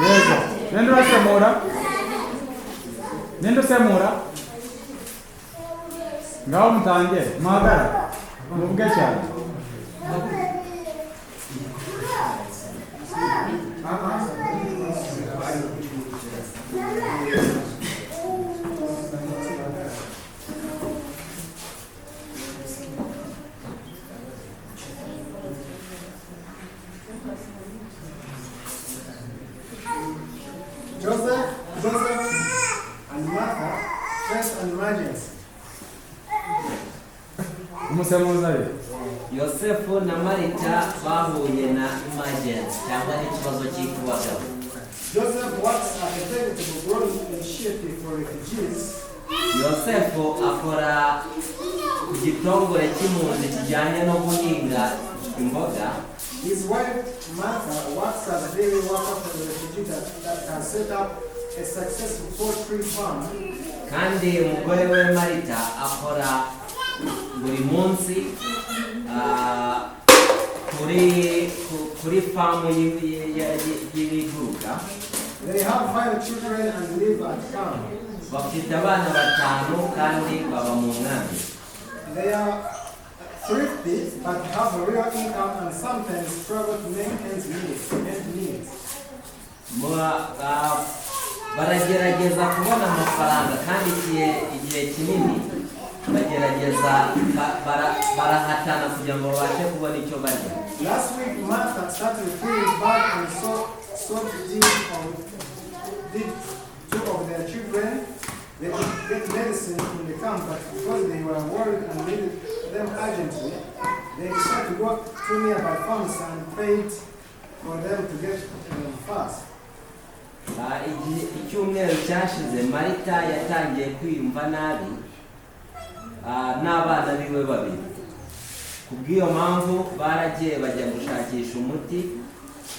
Yego, ninde urasemura? Ninde usemura? Ngaho mutange, muhagarare, muvuge cyane.
Joseph and Martha faced an emergency.
Umusemuzi ari?
Yosefu na Marita bahuye na emergency cyangwa n'ikibazo cy'ikubagahu.
Joseph works at a vegetable growing initiative for refugees.
Yosefu akora ku gitongore cy'impunzi kijyanye no guhinga imboga.
His wife Martha works as a daily worker for the refugee that has set up a successful poultry farm.
Kandi umugore we Marita akora buri munsi kuri famu y'ibiguruka.
They have five children and live at camp.
Bafite abana batanu kandi baba mu nkambi.
They are thrifty but have a real income and sometimes struggle to make ends meet.
Baragerageza kubona amafaranga, kandi igihe kinini bagerageza barahatana kugira ngo babashe kubona icyo barya.
Last week Martha started feeling bad and so did two of their children. They could get medicine in the camp, but because they were worried and needed them urgently, they decided to go to nearby farms and paid for them to get them fast.
Icyumweru cyashize Marita yatangiye kwiyumva nabi n'abana biwe babiri. Kubw'iyo mpamvu baragiye bajya gushakisha umuti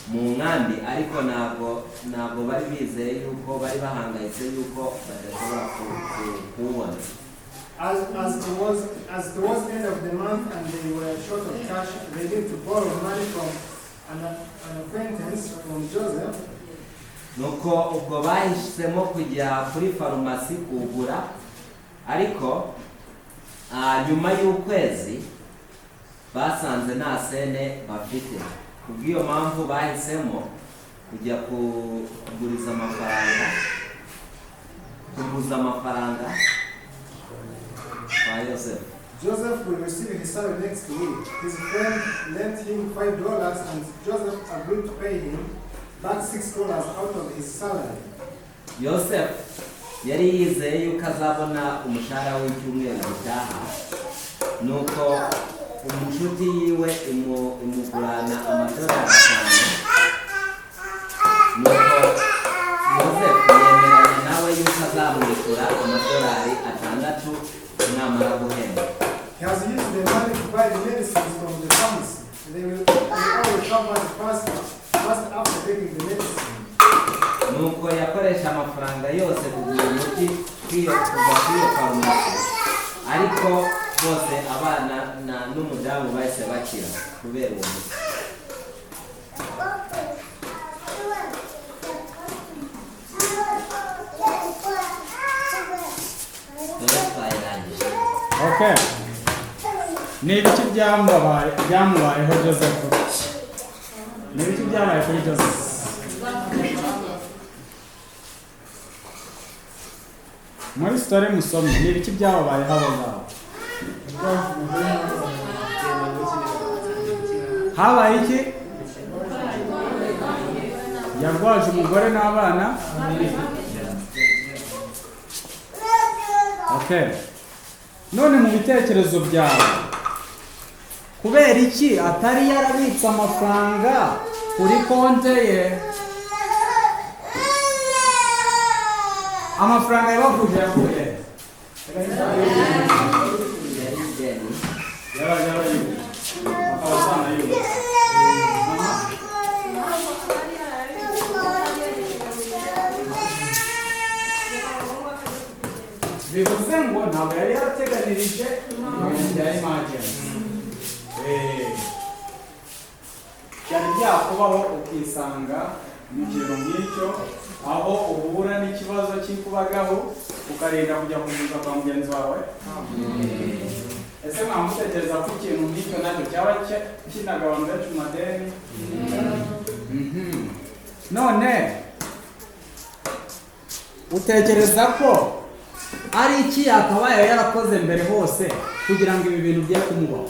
mu nkambi, ariko ntabwo bari bizeye yuko bari bahangayitse yuko badashobora kuwubona.
As it was end of the month and they were short of cash, they needed to borrow money from an acquaintance from Joseph.
Nuko ubwo bahisemo kujya kuri farumasi kugura, ariko nyuma y'ukwezi basanze nta sene bafite. Kubw'iyo mpamvu bahisemo kujya kuguriza amafaranga, kuguza amafaranga kwa Yosefu.
Joseph will receive his salary next week. His friend lent him $5 and Joseph agreed to pay him back $6 out of his salary.
Yosefu yari yizeye yuko azabona umushahara w'icyumweru gitaha, nuko umushuti yiwe imugurana amadolari 5. Nuko Yosefu yemeranya nawe yuko azamwishyura amadolari 6 namara guhembwa.
He has used the money to buy the medicines from the pharmacy. They all recovered fast after taking the medicine.
Nuko yakoresha amafaranga yose kugura umuti kuva kuri iyo farumasi, ariko bose abana n'umudamu bahise bakira kubera uwo muti. Dore twayirangije.
Okay. Ni ibiki byamubayeho Joseph? Ni ibiki byabaye kuri Joseph? Muri story musomye, ni ibiki byababayeho abo ngabo? Habaye iki? Yarwaje umugore n'abana. Okay. None mu bitekerezo byawe, kubera iki atari yarabitse amafaranga kuri konte ye? Amafaranga yabavuje yakuye akaba bivuze ngo ntabwo yari yarateganirije ibintu bya emergency. Byari byakubaho ukisanga mu kintu nk'icyo, aho uhura n'ikibazo cyikubagaho ukarinda kujya kuvuza kwa mugenzi wawe. Ese mwamutekereza ko ikintu nk'icyo nacyo cyaba kinaga abantu benshi mu madeni? None utekereza ko ari iki yakabaye yarakoze mbere hose kugira ngo ibi bintu bye kumubaho?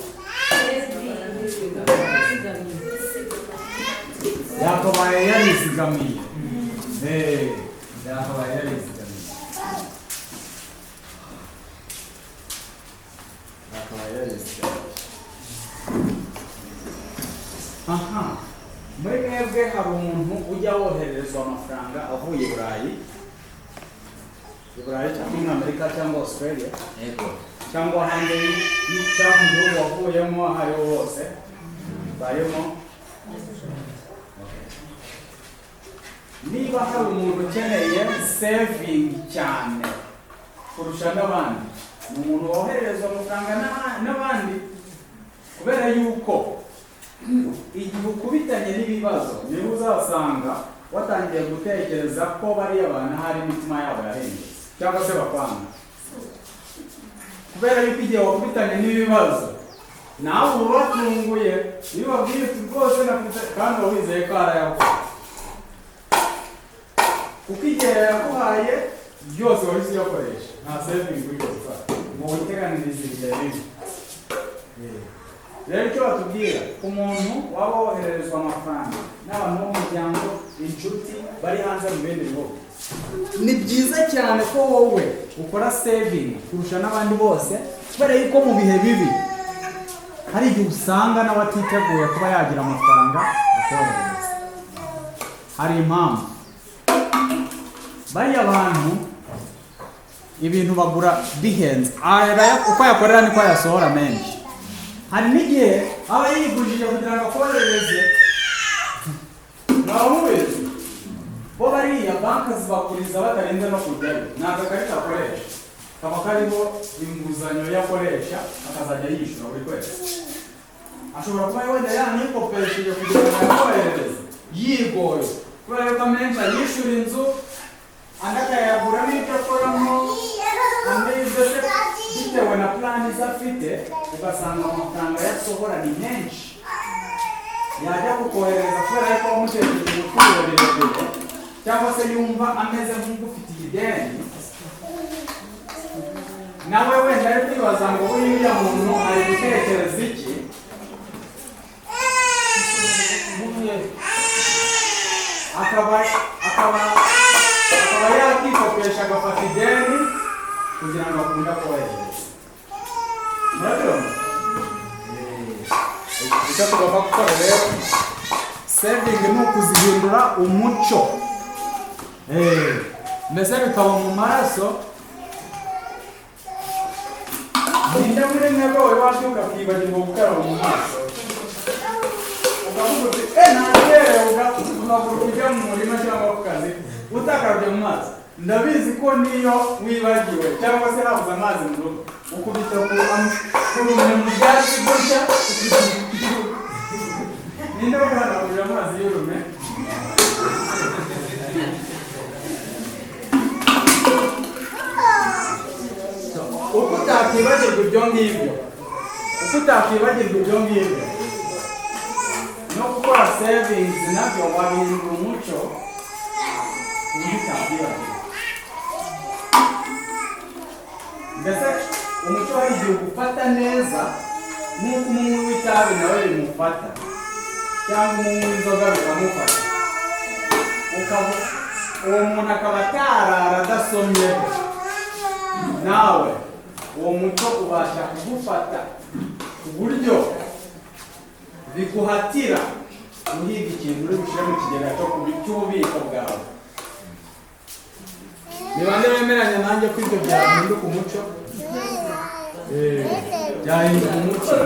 Yakabaye yarizigamiye. Yakabaye yarizigamiye. Yakabaye yarizigamiye. Aha, muri mwebwe hari umuntu ujya wohererezwa amafaranga avuye i Burayi, cyangwa muri Amerika cyangwa Australia, cyangwa hanze cyangwa mu gihugu wavuyemo aho ariho hose barimo. Niba hari umuntu ukeneye saving cyane kurusha n'abandi, ni umuntu wohererezwa amafaranga n'abandi, kubera yuko igihe ukubitanye n'ibibazo niba uzasanga watangiye gutekereza ko bariya bantu hari imitima yabo yahindutse cyangwa se bakwanga, kubera yuko igihe wakubitanye n'ibibazo nawe uba ubatunguye iyo ubabwiye uti rwose kandi uba wizeye ko arayaguha, kuko igihe yaguhaye byose wahise uyakoresha, nta saving wigeze ufata ngo witeganirize ibihe bibi. Rero icyo batubwira ku muntu waba wohererezwa amafaranga n'abantu bo mu muryango, inshuti bari hanze mu bindi bihugu, ni byiza cyane ko wowe ukora saving kurusha n'abandi bose, kubera yuko mu bihe bibi hari igihe usanga nawe atiteguye kuba yagira amafaranga akoherereza. Hari impamvu bariya bantu ibintu bagura bihenze, uko yakorera niko yasohora menshi. Hari n'igihe aba yigujije kugira ngo akoherereze, mwaba mubizi bo bariya banki zibaguriza batarinze no kujyayo, ni agakarita akoresha kaba kariho inguzanyo yakoresha akazajya yishyura buri kwezi. Ashobora kuba wenda yanikopesheje kugira ngo ayakoherereze yigoye, kubera yuko amenshi ayishyura inzu, andi akayagura n'ibyo akoramo, andi mbese bitewe na plan ze afite, ugasanga amafaranga yasohora ni menshi. Yajya kukohereza, kubera yuko wamutekereje guturo birebire cyangwa se yumva ameze nk'ugufitiye ideni, nawe wenda ari kwibaza ngo uriya muntu ari gutekereza iki, akaba yakikopesha agafata ideni kugira ngo akunde akohereze. Murabibona icyo tugomba gukora rero? Saving ni ukuzihindura umuco, mbese bikaba mu maraso. Ninde muri mwebwe wari wabyuka akibagirwa gukaraba mu maso, ukavuga uti nakerewe, ugahaguruka ujya mu murima cyangwa ku kazi utakarabye mu maso? Ndabizi ko niyo wibagiwe cyangwa se habuze amazi mu rugo, ukubita ku rumwe mu byatsi gutya. Ninde wahanagurira amazi y'urume? Uko utakwibagirwa ibyo ngibyo, uko utakwibagirwa ibyo ngibyo, no gukora savings nabyo wabihindura umuco ku buryo utakwibagirwa. Mbese umuco hari igihe ugufata neza nk'uko umunywi w'itabi nawe bimufata, cyangwa umunywi w'inzoga bikamufata, uwo muntu akaba atarara adasomyeho. Nawe uwo muco ubasha kugufata ku buryo biguhatira guhiga ikintu uri bushyire mu kigega cy'ububiko bwawe. Ni bande bemeranya nanjye ko ibyo byahinduka umuco? Byahinduka umuco,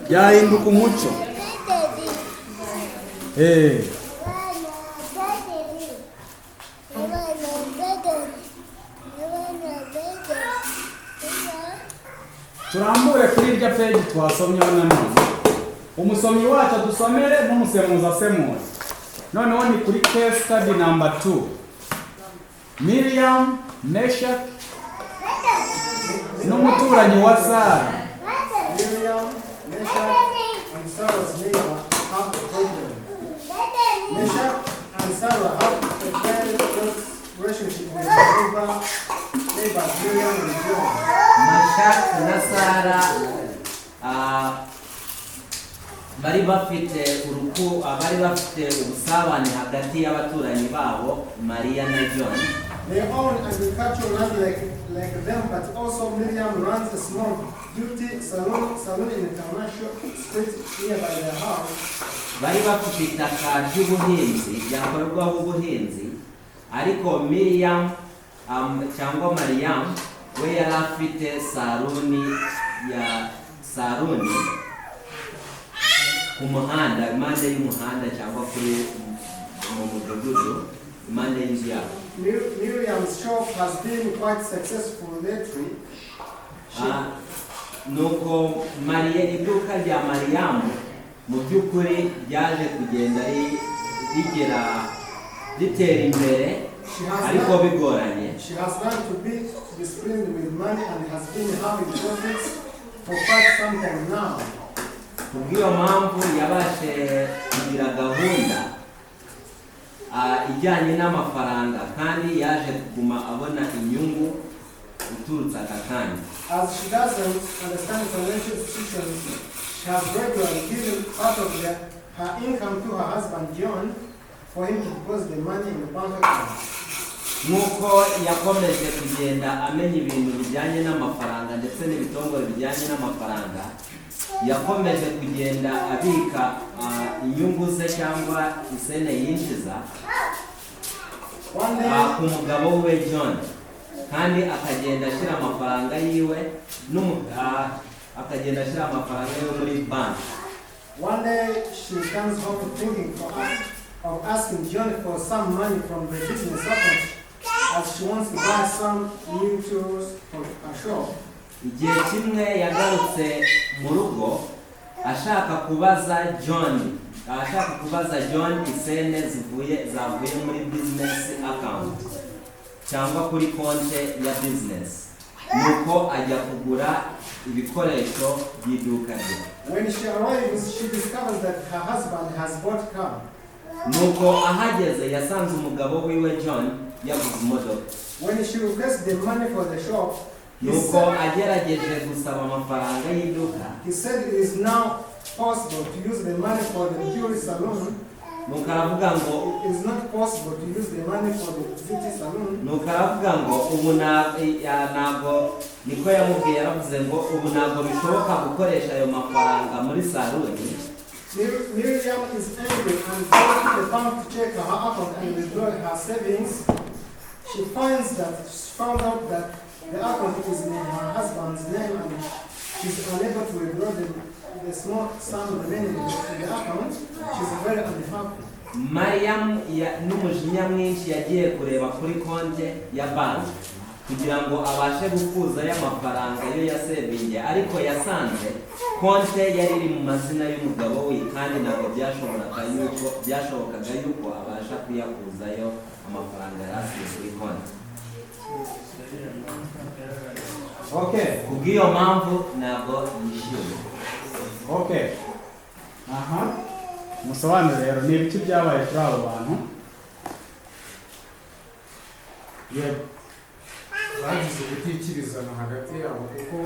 byahinduka umuco. Turambure kuri irya peji twasomyeho nanone, umusomyi wacu adusomere n'umusemuzi asemura. Noneho ni kuri case study number 2, Miriam, Meshach n'umuturanyi wa Sara.
Miriam, Meshach, and Sarah's neighbor have a problem. Meshach and Sarah have a very close relationship with their neighbors Miriam and John.
Mashak na Sara bari bafite bari bafite ubusabane hagati y'abaturanyi babo Maria na John.
They own agricultural land like them, but also Miriam runs a small beauty salon in a commercial street nearby their house.
Bari bafite itaka ry'ubuhinzi ryakorerwaho ubuhinzi, ariko Miriam cyangwa Mariam we yari afite saruni ku muhanda, impande y'umuhanda cyangwa kuri mu mudugudu impande y'inzu yabo.
Miriam's shop has been quite successful lately.
Nuko Mariya, iduka rya Mariyamu mu by'ukuri ryaje kugenda rigera ritera imbere, ariko bigoranye.
She has learned to be disciplined with money and has been having profits for quite some time now.
Kubw'iyo mpamvu yabashe kugira gahunda ijyanye n'amafaranga, kandi yaje kuguma abona inyungu uturutse aka kanya.
As she doesn't understand financial institutions, she has regularly given part of her income to her husband John for him to deposit the money in the bank account.
Nk'uko yakomeje kugenda amenya ibintu bijyanye n'amafaranga ndetse n'ibitongore bijyanye n'amafaranga, yakomeje kugenda abika inyungu ze cyangwa isene yinjiza ku mugabo we John, kandi akagenda ashyira amafaranga yiwe akagenda ashyira amafaranga yiwe muri banki.
One day she comes home thinking of asking John for some money from the business account, as she wants to buy some new tools for her shop.
Igihe kimwe yagarutse mu rugo Ashaka kubaza John isene zivuye zavuye muri business account cyangwa kuri konte ya business, nuko ajya kugura ibikoresho by'iduka rye.
When she arrives, she discovers that her husband has bought car.
Nuko ahageze yasanze umugabo wiwe John yaguze imodoka.
When she requests the money for the shop, he
Nuko
said,
agerageje gusaba amafaranga y'iduka,
he said it is now possible to use the money for the beauty salon.
Nuko aravuga ngo
It is not possible to use the money for the beauty salon.
Nuko aravuga ngo ubu ntabwo, niko yamubwiye, yaravuze ngo ubu ntabwo bishoboka gukoresha ayo mafaranga muri saluni.
Miriam is angry and goes to the bank to check her account and withdraw her savings. She found out that the account is in her husband's name and she's unable to withdraw the small sum remaining in the account. She's very unhappy.
Mariam n'umujinya mwinshi yagiye kureba kuri konti ya banki kugira ngo abashe gukuzayo amafaranga yo yasevinge, ariko yasanze konti yari iri mu mazina y'umugabo we kandi ntabwo byashobokaga yuko abasha kuyakuzayo amafaranga yari asigaye kuri konti.
Okay.
Kubw'iyo mpamvu ntabwo yishimye.
Okay. Aha. Musobanure rero, ni ibiki byabaye kuri abo bantu? Yego.
Bagize ubutikirizana hagati yabo, kuko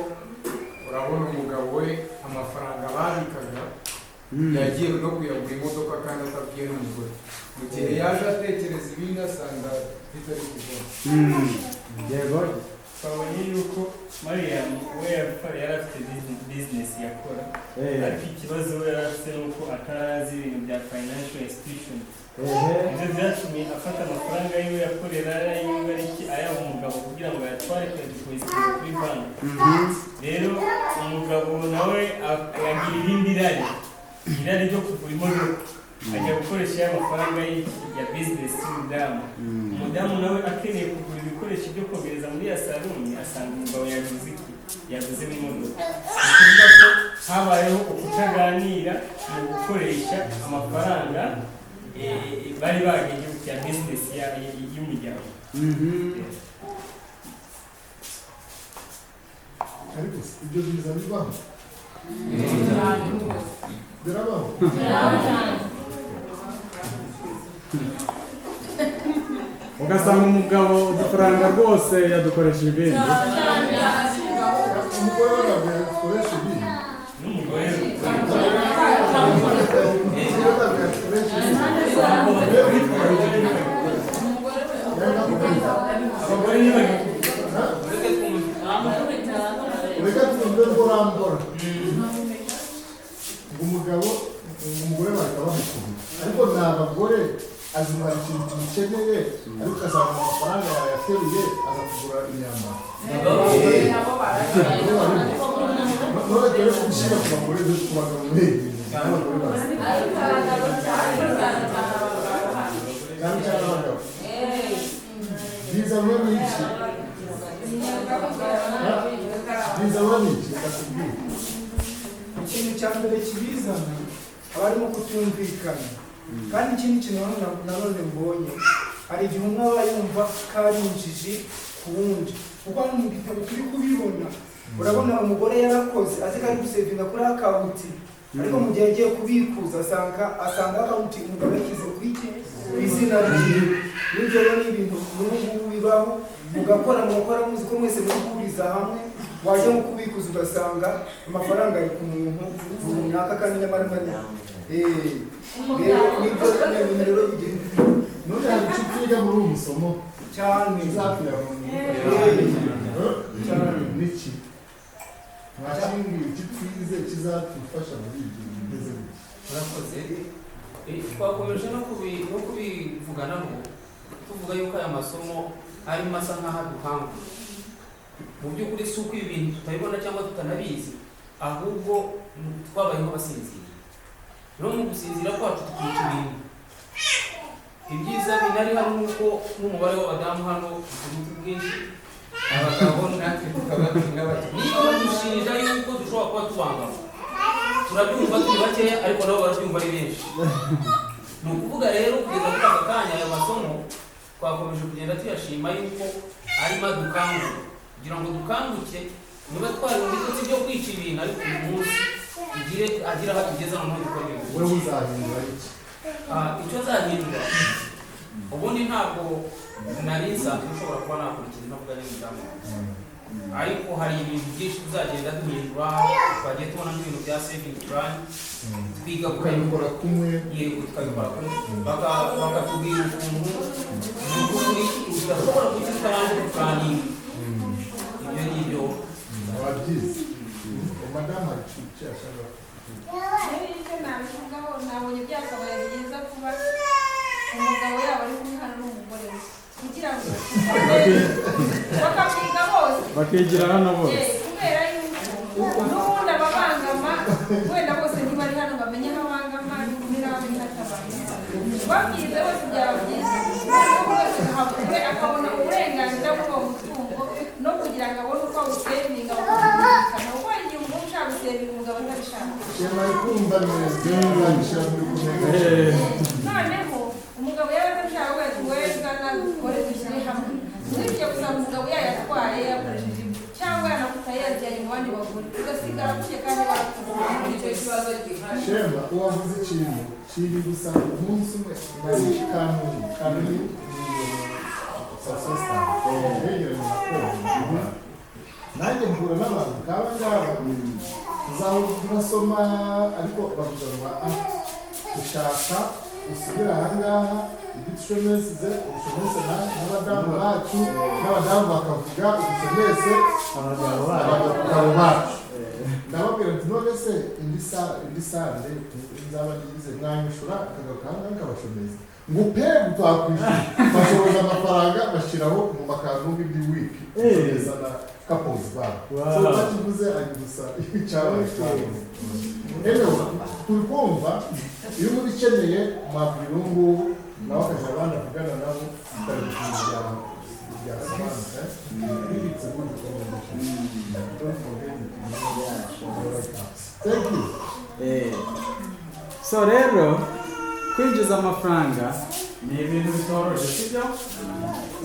urabona umugabo we amafaranga babikaga yagiye no kuyagura imodoka kandi atabwiye n'umugore. Mu gihe yaje atekereza ibindi, asanga bitari kubona.
Yego.
Twabonye yuko Mariam we yari afite business yakora, ariko ikibazo we yari afite ni uko atarazi ibintu bya financial institution. Ibyo byatumye afata amafaranga yiwe yakorera yiwe ariki ayaha umugabo kugira ngo ayatware kuyadepositinga kuri banki. Rero umugabo nawe agira irindi rari, irari ryo kugura imodoka, ajya gukoresha ya mafaranga ya business y'umudamu. Umudamu nawe akeneye kugura ibikoresho byo kogereza muri ya saluni, asanga umugabo yaguze iki, yaguzemo imodoka. Ni ukuvuga ko habayeho ukutaganira mu gukoresha amafaranga bari bagenye ya business y'umuryango.
Ariko ibyo biza bibaho, birabaho.
Ugasanga umugabo udufaranga rwose yadukoresha ibindi.
Umugore we ntabwo yakoresha ibindi.
N'umugore.
Umugore ntabwo yakoresha ibindi.
Abagore ntibagikunda.
Reka twumve ngo rambora ngo umugabo umugore bahita bamukubita, ariko ni abagore azimara ikintu kimukeneye, ariko ugasanga amafaranga yayateruye aza kugura imyambaro. None dore gushyira ku bagore, ku bagabo n'abagore bazi cyane cyane abagabo bizanwa n'iki? Bizanwa n'iki? Reka tubwire.
Ikintu cya mbere kibizana aba arimo kutumvikana. Kandi ikindi kintu nanone mbonye, hari igihe umwe aba yumva ko ari injiji ku wundi, kuko hano mu gitabo turi kubibona. Urabona umugore yarakoze azi ko ari gusevinga kuri account, ariko mu gihe agiye kubikuza asanga account umugabo yashyize ku iki, ku izina ryiwe. N'ibyo rero ni ibintu n'ubu ngubu bibaho, mugakora mugakora muzi ko mwese muri guhuriza hamwe, wajya nko kubikuza ugasanga amafaranga ari ku muntu runaka kandi nyamara manini. Rero nibyo ni ibintu rero bigenda.
None hari icyo twiga muri uyu musomo
cyane
uzapfira mu
cyane.
Niki? Nta kindi icyo twize kizatufasha muri ibyo bimeze gutya.
Murakoze. Twakomeje no kubivuganaho, tuvuga yuko aya masomo arimo asa nk'aho adukangura. Mu by'ukuri si uko ibi bintu tutabibona cyangwa tutanabizi, ahubwo twabaye nk'abasinziriye. Rero mu gusinzira kwacu tukica ibintu. Ibyiza binari hano ni uko n'umubare w'abadamu hano uturuta ubwinshi abagabo, natwe tukaba turi n'abake. Niba badushinja yuko dushobora kuba tubangama Turabyumva turi bakeya, ariko nabo barabyumva ari benshi. Ni ukuvuga rero kugeza muri aka kanya aya masomo twakomeje kugenda tuyashima yuko arimo adukangura kugira ngo dukanguke, niba twari mu bitotsi byo kwica ibintu, ariko uyu munsi tugire agira aho atugeza noneho dukora ibintu.
Wowe uzahindura iki?
Icyo nzahindura, ubundi ntabwo nari nsanzwe nshobora kuba nakora ikintu ntavuganye n'umudamu wanjye, ariko hari ibintu byinshi tuzagenda duhindura. Twagiye tubona nk'ibintu bya saving plan, twiga
Ukabikora kumwe.
Yego, tukabikora kumwe. Bakatubwira ukuntu mu by'ukuri udashobora kugira utabanje guplanninga ibyo ngibyo.
Wabyize, madamu, hari icyo yashaka.
Icyo nabivugaho, nabonye byakabaye byiza kuba umugabo yaba ari kumwe hano n'umugore we, kugira ngo bakamwiga bose.
Bakigira hano bose.
Kubera yuko n'ubundi ababangama wenda bose ntibari hano, bamenye aho abangama n'abamenye aho atabangama. Babyize bose byaba byiza, noneho buri wese agahabwa akabona uburenganzira bw'uwo mutungo, no kugira ngo abone uko awusavinga bakawumvikana, kuko hari igihe umugore ushaka gusavinga umugabo atabishaka.
Shema ari kumva neza, uzabishyira muri kumwe.
Noneho umugabo yaba atabishaka wese, wowe zana dukore dushyire hamwe. Muri ibyo gusanga umugabo yayatwaye yakoresheje ibyo, cyangwa yanakutaye yajyanye mu bandi bagore, ugasigara apfuye kandi warakuze.
Icyo kibazo gihari.
Shema, uwavuze ikintu kiri gusa. Umunsi umwe nari Kanuni. Kanuni ni sasesta yegeranye na Kongo. Nanjye mpura n'abantu nk'aba ngaba, tuzahora turasoma, ariko bavuga ngo ushaka usubire aha ngaha ibyo ushomesize ushomese n'abadamu bacu, n'abadamu bakavuga ushomese abagabo bacu. Ndababwira nti none se indi sande nzaba ngize mwanyishura akagaruka aha ngaha nkabashomeza ngo pe twakwishyura. Bashoboza amafaranga bashyiraho mu makanzu indi wiki gushomeza na couples babo. So bakivuze ari gusa icyabaye cyane. Anyway, turi kumva iyo uba ubikeneye mwabwira ubu ngubu, nawe akajya abandi avugana nabo tukareba ukuntu byasobanutse. Really, it's a good recommendation. Don't forget it. Thank you.
So rero kwinjiza amafaranga ni ibintu bitoroshye, sibyo?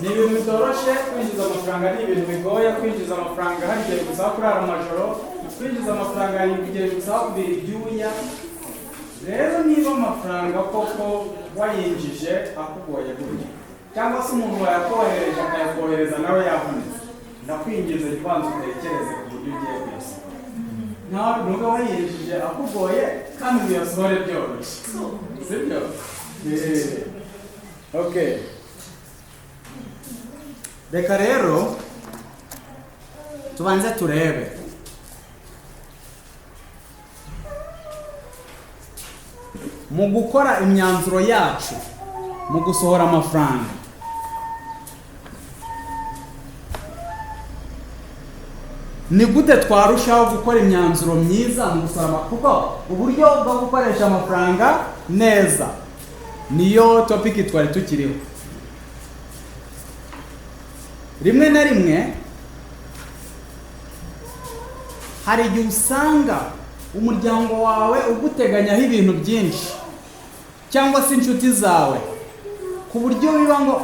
Ni ibintu bitoroshye. Kwinjiza amafaranga ni ibintu bigoye. Kwinjiza amafaranga hari igihe bigusaba kurara amajoro. Kwinjiza amafaranga hari igihe bigusaba kubira ibyuya. Rero niba amafaranga koko wayinjije akugoye gutya, cyangwa se umuntu wayakohereje akayakohereza nawe yavunitse, ndakwinginze jya ubanza utekereze ku buryo ugiye kuyasohora. Nawe nubwo wayinjije akugoye kandi uyasohore byoroshye, sibyo? Okay, reka rero tubanze turebe mu gukora imyanzuro yacu mu gusohora amafaranga. Ni gute twarushaho gukora imyanzuro myiza mu gusohora, kuko uburyo bwo gukoresha amafaranga neza niyo topic twari tukiriho. Rimwe na rimwe hari igihe usanga umuryango wawe uguteganyaho ibintu byinshi, cyangwa se inshuti zawe, ku buryo biba ngo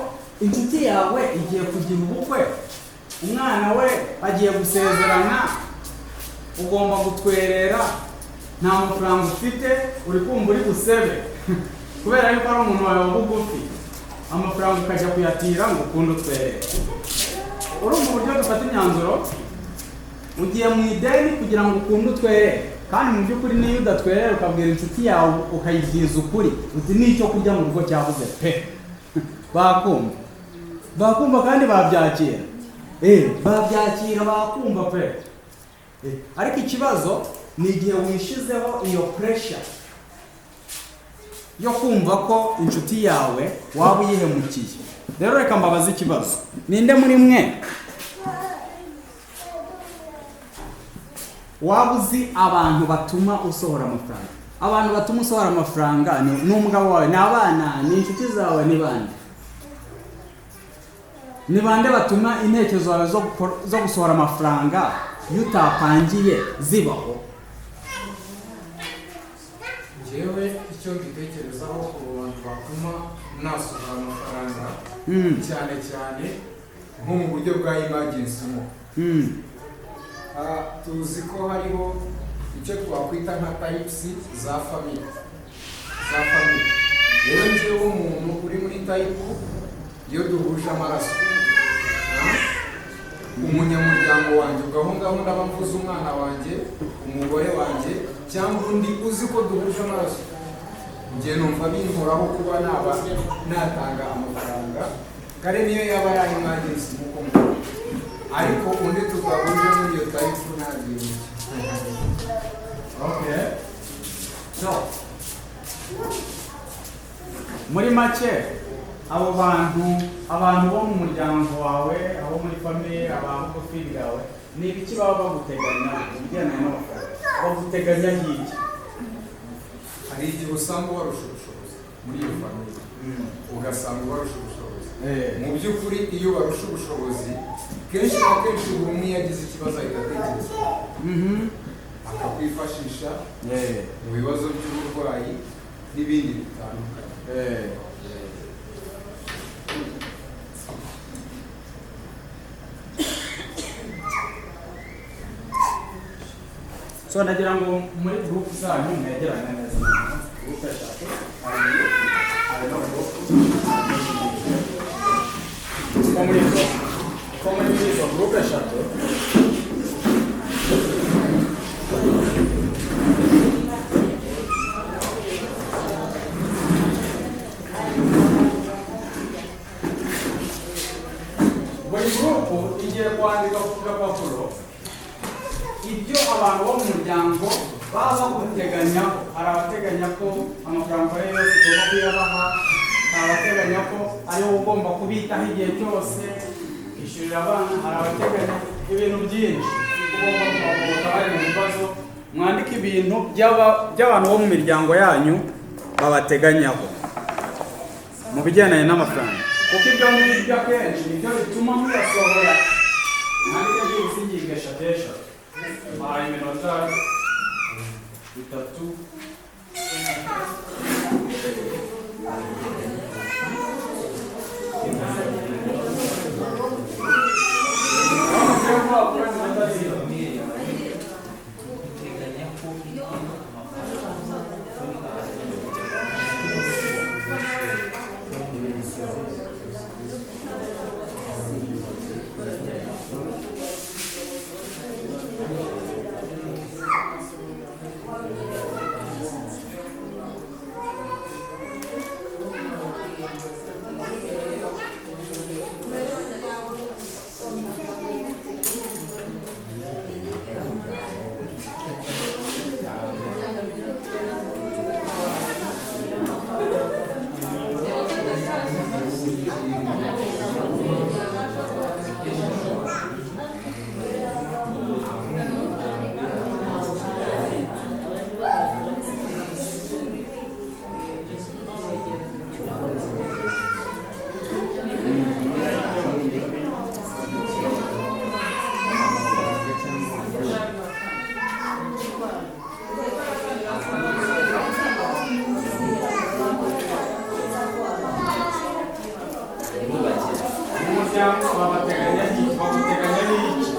inshuti yawe igiye kugira ubukwe, umwana we agiye gusezerana, ugomba gutwerera, nta mafaranga ufite, uri kumva uri busebe kubera yuko ari umuntu wawe wa bugufi, amafaranga ukajya kuyatira ngo ukunde utwerere. Urumva uburyo dufata imyanzuro? Ugiye mu ideni kugira ngo ukunde utwerere, kandi mu by'ukuri niyo udatwerera ukabwira inshuti yawe ukayibwiza ukuri uti n'icyo kurya mu rugo cyabuze pe, bakumva, bakumva kandi babyakira. Babyakira, bakumva pe. Ariko ikibazo ni igihe wishizeho iyo pressure yo kumva ko inshuti yawe waba uyihemukiye. Rero reka mbabaze ikibazo, ninde muri mwe waba uzi abantu batuma usohora amafaranga? Abantu batuma usohora amafaranga ni umugabo wawe, ni abana, ni inshuti zawe, ni bande? Ni bande batuma intekerezo zawe zo gusohora amafaranga iyo utapangiye zibaho?
Njyewe icyo mbitekerezaho ku bantu batuma nasohora amafaranga, cyane cyane nko mu buryo bwa emergency mo, tuzi ko hariho icyo twakwita nka types za famille. Rero njyewe umuntu uri muri type iyo duhuje amaraso, umunyamuryango wanjye, ubwo aho ngaho ndaba mvuze umwana wanjye, umugore wanjye, cyangwa undi uzi ko duhuje amaraso, njye numva binkoraho kuba naba natanga amafaranga kare, niyo yaba ari emergency nk'uko mubona, ariko undi tudahuje muri iyo type nta bintu.
Okay. So, muri make, abo bantu, abantu bo mu muryango wawe, abo muri famille, abantu bugufi bwawe, ni ibiki baba baguteganya mu bigendanye n'amafaranga? Baguteganya iki?
Hari igihe usanga ubarusha ubushobozi muri iyo famille, ugasanga ubarusha ubushobozi. Mu by'ukuri iyo ubarusha ubushobozi, kenshi na kenshi buri umwe iyo agize ikibazo ahita atekereza akakwifashisha mu bibazo by'uburwayi n'ibindi bitandukanye.
So nagira ngo muri group zanyu mwegerane neza. Group eshatu, hari hari no group ko muri izo group eshatu. Buri group igiye kwandika ku gapapuro ibyo abantu bo mu muryango baba baguteganyaho. Hari abateganya ko amafaranga ayo yose ugomba kuyabaha, hari abateganya ko ari wowe ugomba kubitaho igihe cyose, kwishyurira abana, hari abateganya ibintu byinshi, ugomba kubagoboka bari mu bibazo. Mwandike ibintu by'abantu bo mu miryango yanyu babateganyaho mu bigendanye n'amafaranga, kuko ibyo ngibyo akenshi nibyo bituma muyasohora. Mwandike byibuze ingingo eshatu eshatu. Bahaye iminota 3. Umuryango babateganya iki? Baguteganya n'iki?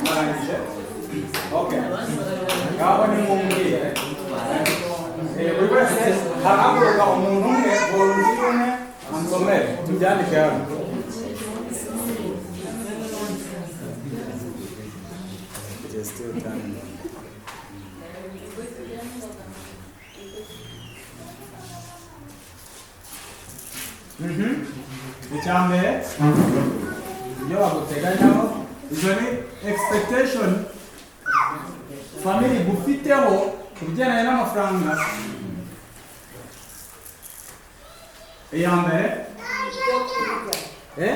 Barangije? Okay. Ngaho nimumbwire. Buri wese harahaguruka umuntu umwe, volunteer umwe, ansomere tubyandike hano. It is still time. Icya mbere, ibyo baguteganyaho, izo ni expectation family gufiteho ku bigendanye n'amafaranga. Iya mbere,
Ibyo kurya.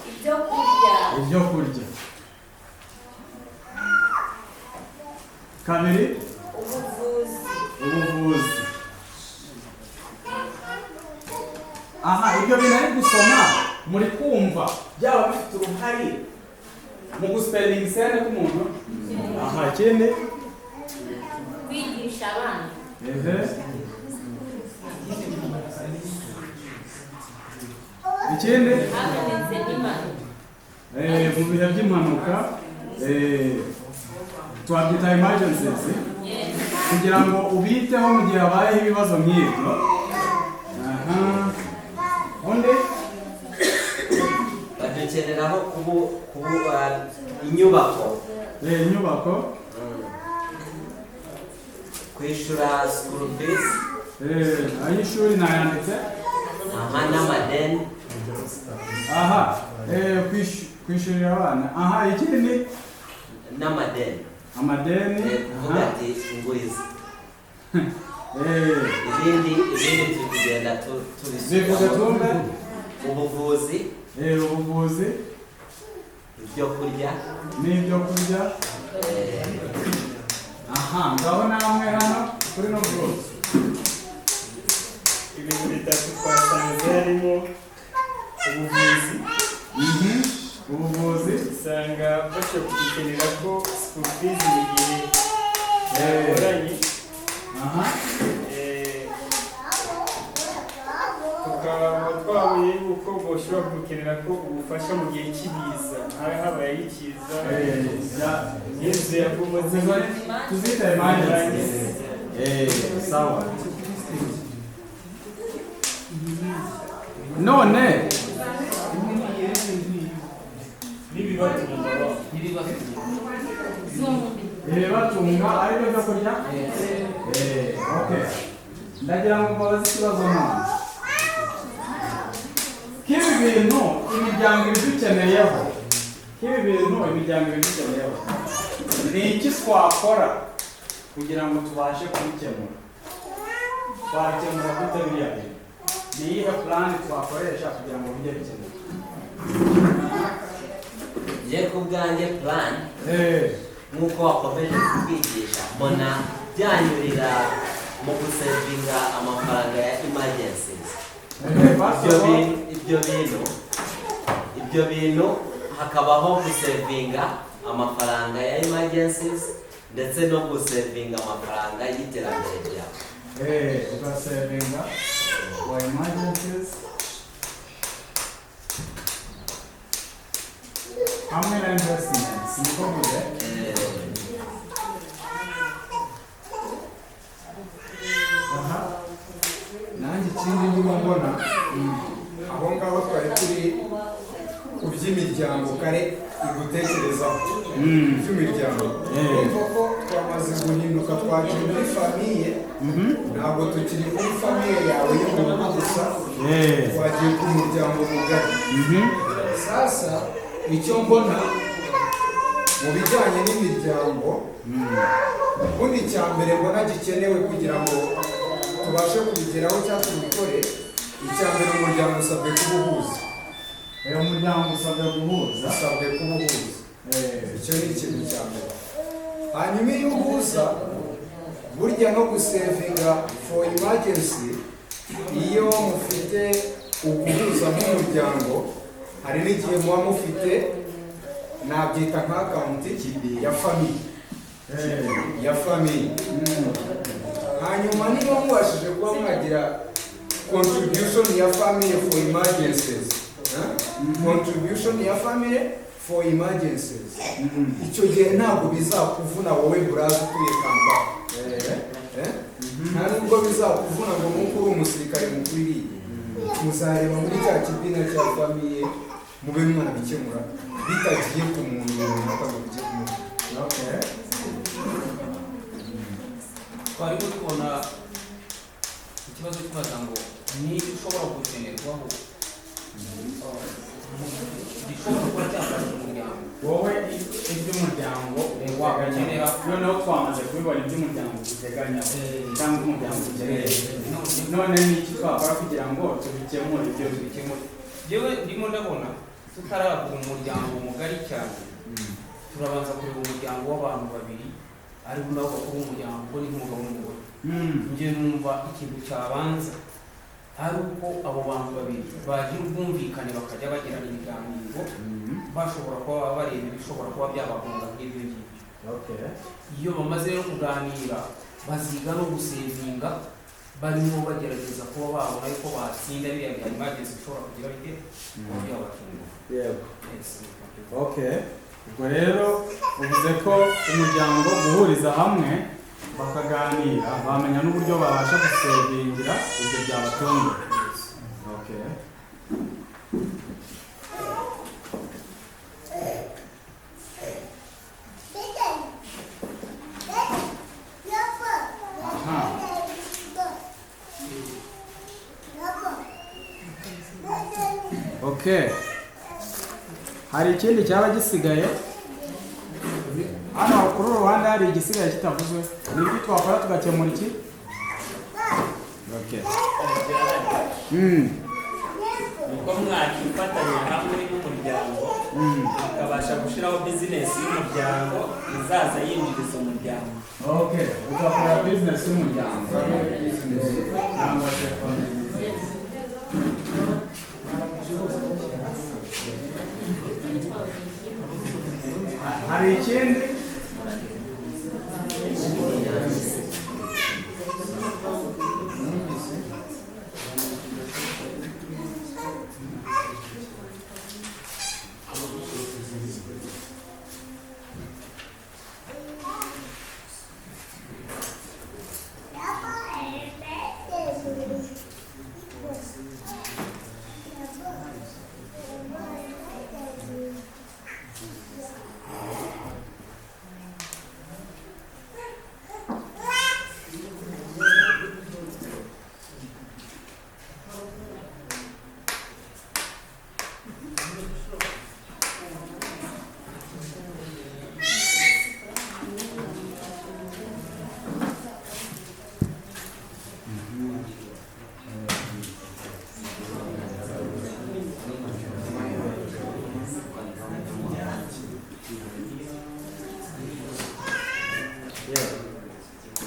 Ibyo kurya.
Ibyo kurya. Kabiri,
Ubuvuzi.
ubuvuzi. Aha, ibyo bintu ari gusoma muri kumva byaba bifite uruhare mu guspendinga isente k'umuntu. Aha, ikindi,
Kwigisha abana.
Ehe, ikindi,
Habonetse n'impanuka.
Mu bihe by'impanuka, twabyita emergencies, kugira ngo ubiteho mu gihe habayeho ibibazo nk'ibyo. Aha, undi.
Badukeneraho kubu inyubako.
Inyubako.
Kwishyura school fees.
Ay'ishuri nayanditse.
Aha, n'amadeni.
Aha, kwishyurira abana. Aha, ikindi,
N'amadeni.
Amadeni.
Kuvuga ati nguriza. Ibindi turi kugenda
Bivuge
tubisubiramo.
Tumbe.
Ubuvuzi.
Ubuvuzi.
Ibyo kurya.
N'ibyo kurya. Aha, ndabona hamwe hano kuri no group.
Ibintu bitatu twasanze harimo ubuvuzi.
Ubuvuzi.
Usanga bashobora kudukenera ko school fees mu gihe byagoranye. Tukaba twabonye yuko bashobora gukenera ko ubufasha mu gihe cy'ibiza, hari habaye ikiza, n'inzu yabomotse.
Tuzita emergency. Sawa. None
n'ibibatunga.
Ibibatunga aribyo byo kurya. Okay, ndagira ngo mbabaze ikibazo none. K'ibi bintu imiryango ibidukeneyeho, k'ibi bintu imiryango ibidukeneyeho, ni iki twakora kugira ngo tubashe kubikemura? Twabikemura gute biriya bintu? Ni iyihe plan twakoresha kugira ngo bijye bikemuka?
Njye ku bwanjye plan, nk'uko wakomeje kubwigisha, mbona byanyurira mu gusevinga amafaranga ya emergencies. Ibyo bintu hakabaho gusevinga amafaranga ya emergencies ndetse no gusevinga amafaranga y'iterambere ryawe.
Ugasevinga for emergencies hamwe na investments, niko mvuze. Aha.
Nanjye ikindi ndimo mbona aho ngaho twari turi ku by'imiryango kare igutekerezaho, by'imiryango, urumva ko twamaze guhinduka, twagiye muri famille. Ntabwo tukiri kuri famille yawe yo mu rugo gusa, twagiye ku muryango mugari. Sasa icyo mbona mu bijyanye n'imiryango, ubundi icya mbere mbona gikenewe kugira ngo tubashe kubigeraho cyangwa tubikore, icya mbere umuryango usabwe kuba uhuza.
Umuryango usabwe guhuza.
Usabwe kuba uhuza, icyo ni ikintu cya mbere. Hanyuma iyo uhuza, burya no gusevinga for emergency, iyo mufite mudafite uguhuza nk'umuryango, hari n'igihe muba mufite, nabyita nka account ya famille, ya famille. Hanyuma niba mubashije kuba mwagira contribution ya family for emergencies, eh? Contribution ya family for emergencies, icyo gihe ntabwo bizakuvuna wowe buraza utuye Kampala, eh? Nta nubwo bizakuvuna ngo nuko uri umusirikare mukwiriye. Muzareba muri cya kibina cya famille, mube mwanabikemura bitagiye ku muntu runaka ngo bijye ku muntu.
Twarimo tubona ikibazo kibaza ngo ni iki ushobora gukenerwaho gishobora kuba cyafasha umuryango?
Wowe iby'umuryango
wakenera.
Noneho twamaze kubibona iby'umuryango uteganya cyangwa umuryango ukeneye. None ni iki twakora kugira ngo tubikemure ibyo?
Tubikemure. Yewe, ndimo ndabona tutaravuga umuryango mugari cyane, turabanza kureba umuryango w'abantu babiri, aribo nabo bakora umuryango, ubwo ni nk'umugabo n'umugore. Njye numva ikintu cyabanza ari uko abo bantu babiri bagira ubwumvikane, bakajya bagirana ibiganiro, bashobora kuba bareba ibishobora kuba byabagonga nk'ibyo ngibyo. Iyo bamaze rero kuganira, baziga no gusevinga, barimo bagerageza kuba babona yuko batsinda biriya bya emergency bishobora kugira bite, kuba byabatunga.
Yego.
Yes.
Okay, ubwo rero uvuze ko umuryango guhuriza hamwe bakaganira, bamenya n'uburyo babasha gusevingira ibyo byabatunga. Okay. Aha. Okay, hari ikindi cyaba gisigaye hano kuri uru ruhande? Hari igisigaye kitavuzwe? Ni iki twakora tugakemura iki? Okay.
Uko mwakifatanya hamwe n'umuryango, mukabasha gushyiraho bizinesi y'umuryango izaza yinjiriza umuryango.
Okay, ugakora business y'umuryango cyangwa se family business. Hari ikindi?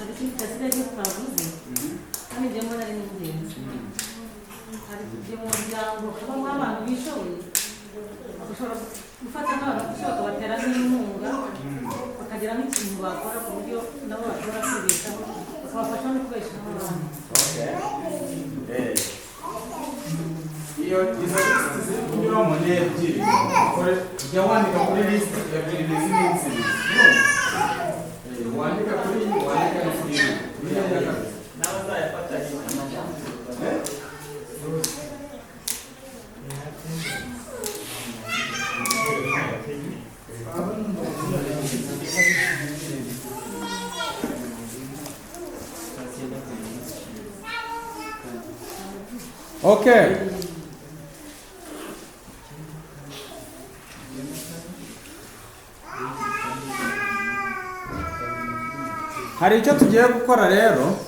Hari ikindi cyasigaye cyo twavuze kandi njye mbona ari n'ingenzi. Hari igihe mu muryango habamo abantu bishoboye, ushobora gufata nk'abantu ushobora kubatera nk'inkunga, bakagira nk'ikintu bakora ku buryo nabo bashobora kwibeshaho, bakabafasha no kubeshaho abandi.
Okay. Iyo izo lisiti ziri kunyuramo ni ebyiri. Jya wandika kuri lisiti ebyiri n'izi n'izindi. Wandika kuri iyi, wandika no kuri iyi. Iriya ya kabiri.
N'abazayafatanya.
Eh? Okay. Hari icyo tugiye gukora rero.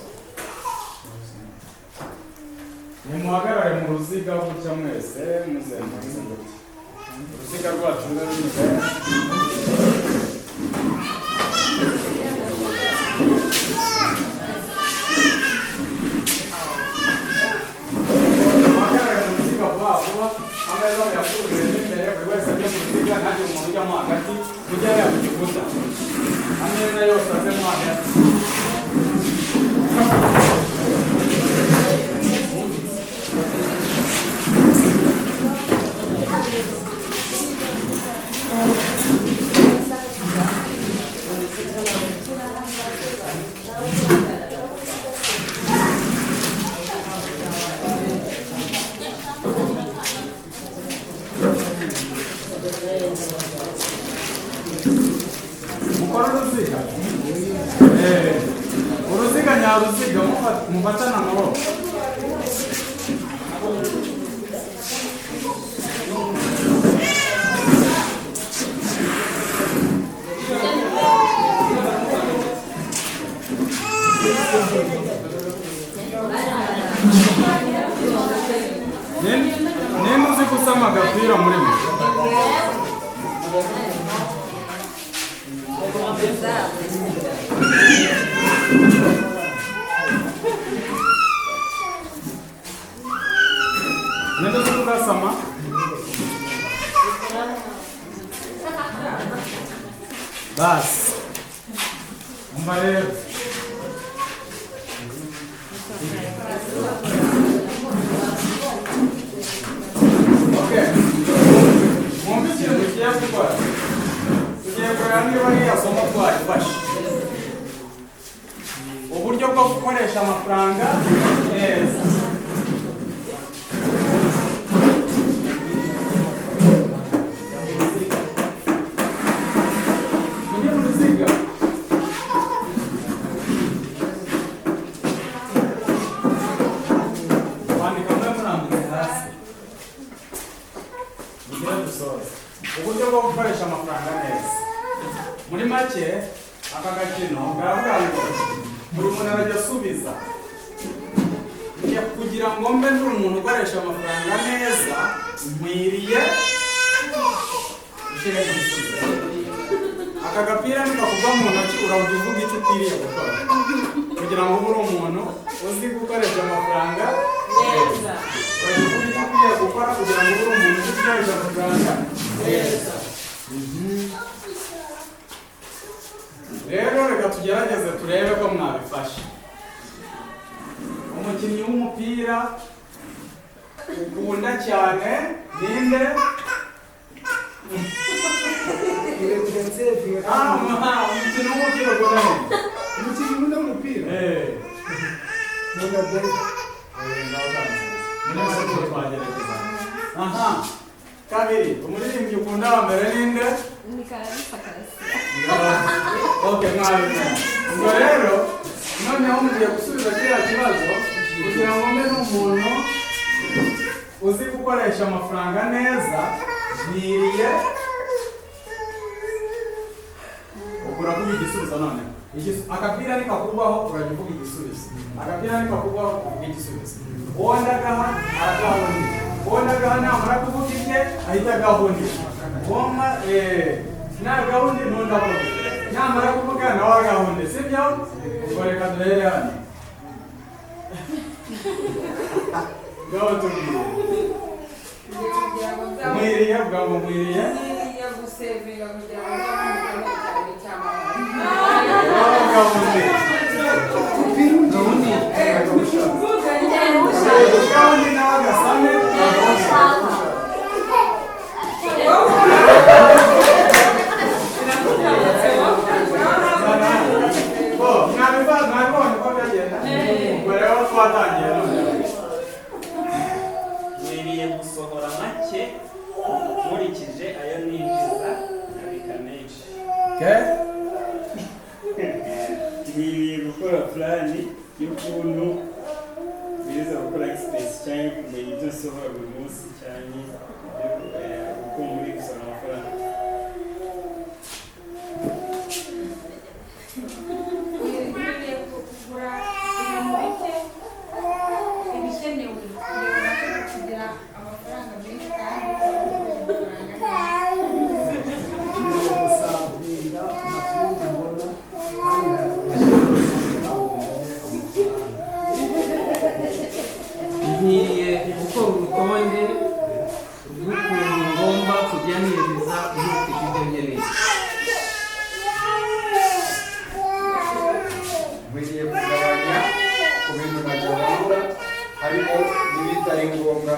Nimuhagarare mu ruziga gutya mwese, muzengurutse gutya. Uruziga rwacu rube rumeze. ameza muyakururire imbere, buri wese ajye mu ruziga, ntagire umuntu ujyamo hagati, mujye hariya ku gikuta. Ameza yose azemo hagati. Mukora uruziga. Uruziga nyaruziga mufatana amaboko. Ninde uzi gusama agapira muri mwe? Ninde uzi kugasama? Basi. Umva rero. Okay. Mwumve ikintu tugiye gukora. Tugiye kureba niba ririya somo twarifashe. Uburyo bwo gukoresha amafaranga neza. Mujye mu ruziga. Kwandika mube murambitse hasi. Mugire dusoze. Uburyo bwo gukoresha amafaranga neza. Muri make aka gakino karavuga ngo buri muntu arajya asubiza. Njye kugira ngo mbe ndi umuntu ukoresha amafaranga neza, nkwiriye gushyira igisubizo. Aka gapira nikakugwa mu ntoki urajya uvuga icyo ukwiriye gukora kugira ngo ube uri umuntu uzi gukoresha amafaranga neza. Urajya uvuga icyo ukwiriye gukora kugira ngo ube uri umuntu uzi gukoresha amafaranga neza. Rero reka tugerageze turebe ko mwabifashe. Umukinnyi w'umupira ukunda cyane ninde? Umukino w'umupira ukunda ninde?
Umukinnyi ukunda umupira? Nkunda David.
Twagerageza. Aha. Kabiri, umuririmbyi ukunda wa mbere ninde?
Ni Kararisa Karasira.
Okay, mwabimenya. Ubwo rero noneho mugiye gusubiza kiriya kibazo kugira ngo mbe n'umuntu uzi gukoresha amafaranga neza, nkwiriye uravuga igisubizo noneho. Akapira nikakugwaho urajya uvuga igisubizo. Agapira nikakugwaho uvuga igisubizo. Uwo ndagaha aragaha undi. Uwo ndagaha namara kuvuga ibye ahita agaha undi. Nagaha undi n'undi avuga. Namara kuvuga nawe agaha undi, sibyo? Ubwo reka duhere hano. Ngaho tubwire. Nkwiriye vuga ngo nkwiriye.
Nkwiriye gusevinga kugira ngo nzabone cyane cy'amahoro.
Nkwiriye gusohora make nkurikije ayo ninjiza nkabika menshi. Nkwiriye gukora plani y'ukuntu biza gukora expense cyangwa kumenya ibyo nsohora buri munsi cyangwa uko muri gusohora amafaranga.
Nkwiriye kugura ibintu bike ibikenewe kugira ngo mbashe kugira amafaranga menshi kandi
Nkwiriye gukora urutonde rw'uko
n'ibitari ngombwa,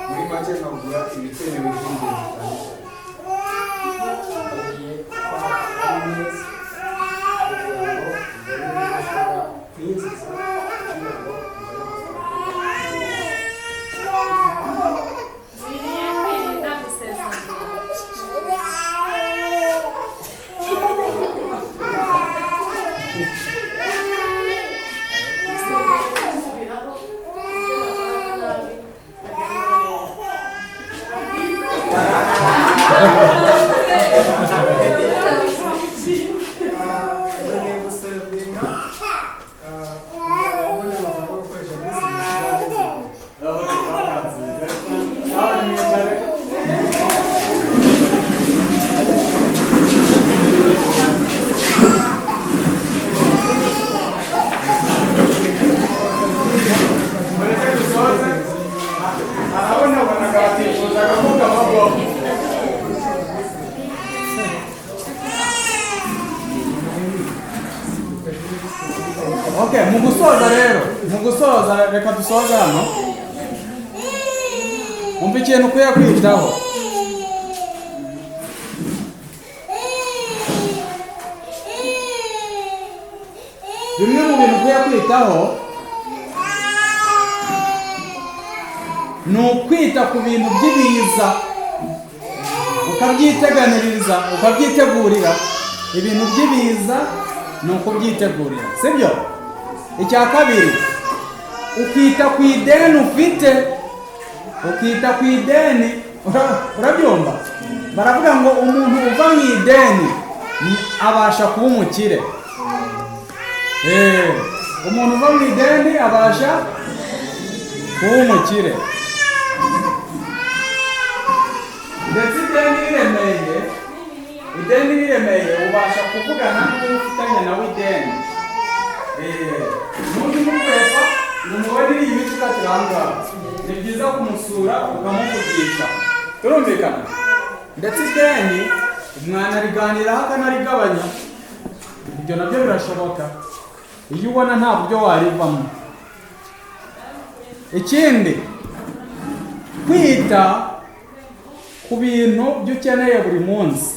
muri make nkagura ibikenewe by'ingenzi cyane cyane.
Ngiye gukora neza kugira ngo mbone uburyo nshobora kwinjiza kugira ngo mbone amafaranga.
Nkwiriye kwirinda gusesagura.
Gusubiraho ibyo nakoraga nabi
Nkeneye gusevinga kugira ngo mbone amafaranga yo gukoresha business.
Mureke dusoze. Arabonabonaga batifuzaga ko kavugwaho. Okay, mu gusoza rero, mu gusoza reka dusoze hano. Umva ikintu ukwiye kwitaho. Bimwe mu bintu ukwiye kwitaho ni ukwita ku bintu by'ibiza, ukabyiteganiriza, ukabyitegurira. Ibintu by'ibiza ni ukubyitegurira, sibyo? Icya kabiri, ukita ku ideni ufite, ukita ku ideni. Urabyumva? Baravuga ngo umuntu uva mu ideni abasha kuba umukire. Umuntu uva mu ideni abasha kuba umukire. Ndetse ideni riremeye, ubasha kuvugana n'uwo ufitanye nawe ideni. N'undi mukwepa ngo umubone iriya imiti ukatira aha ngaha. Ni byiza kumusura ukamuvugisha. Turumvikana? Ndetse ideni mwanariganiraho akanarigabanya. Ibyo nabyo birashoboka iyo ubona nta buryo warivamo. Ikindi, kwita ku bintu byo ukeneye buri munsi.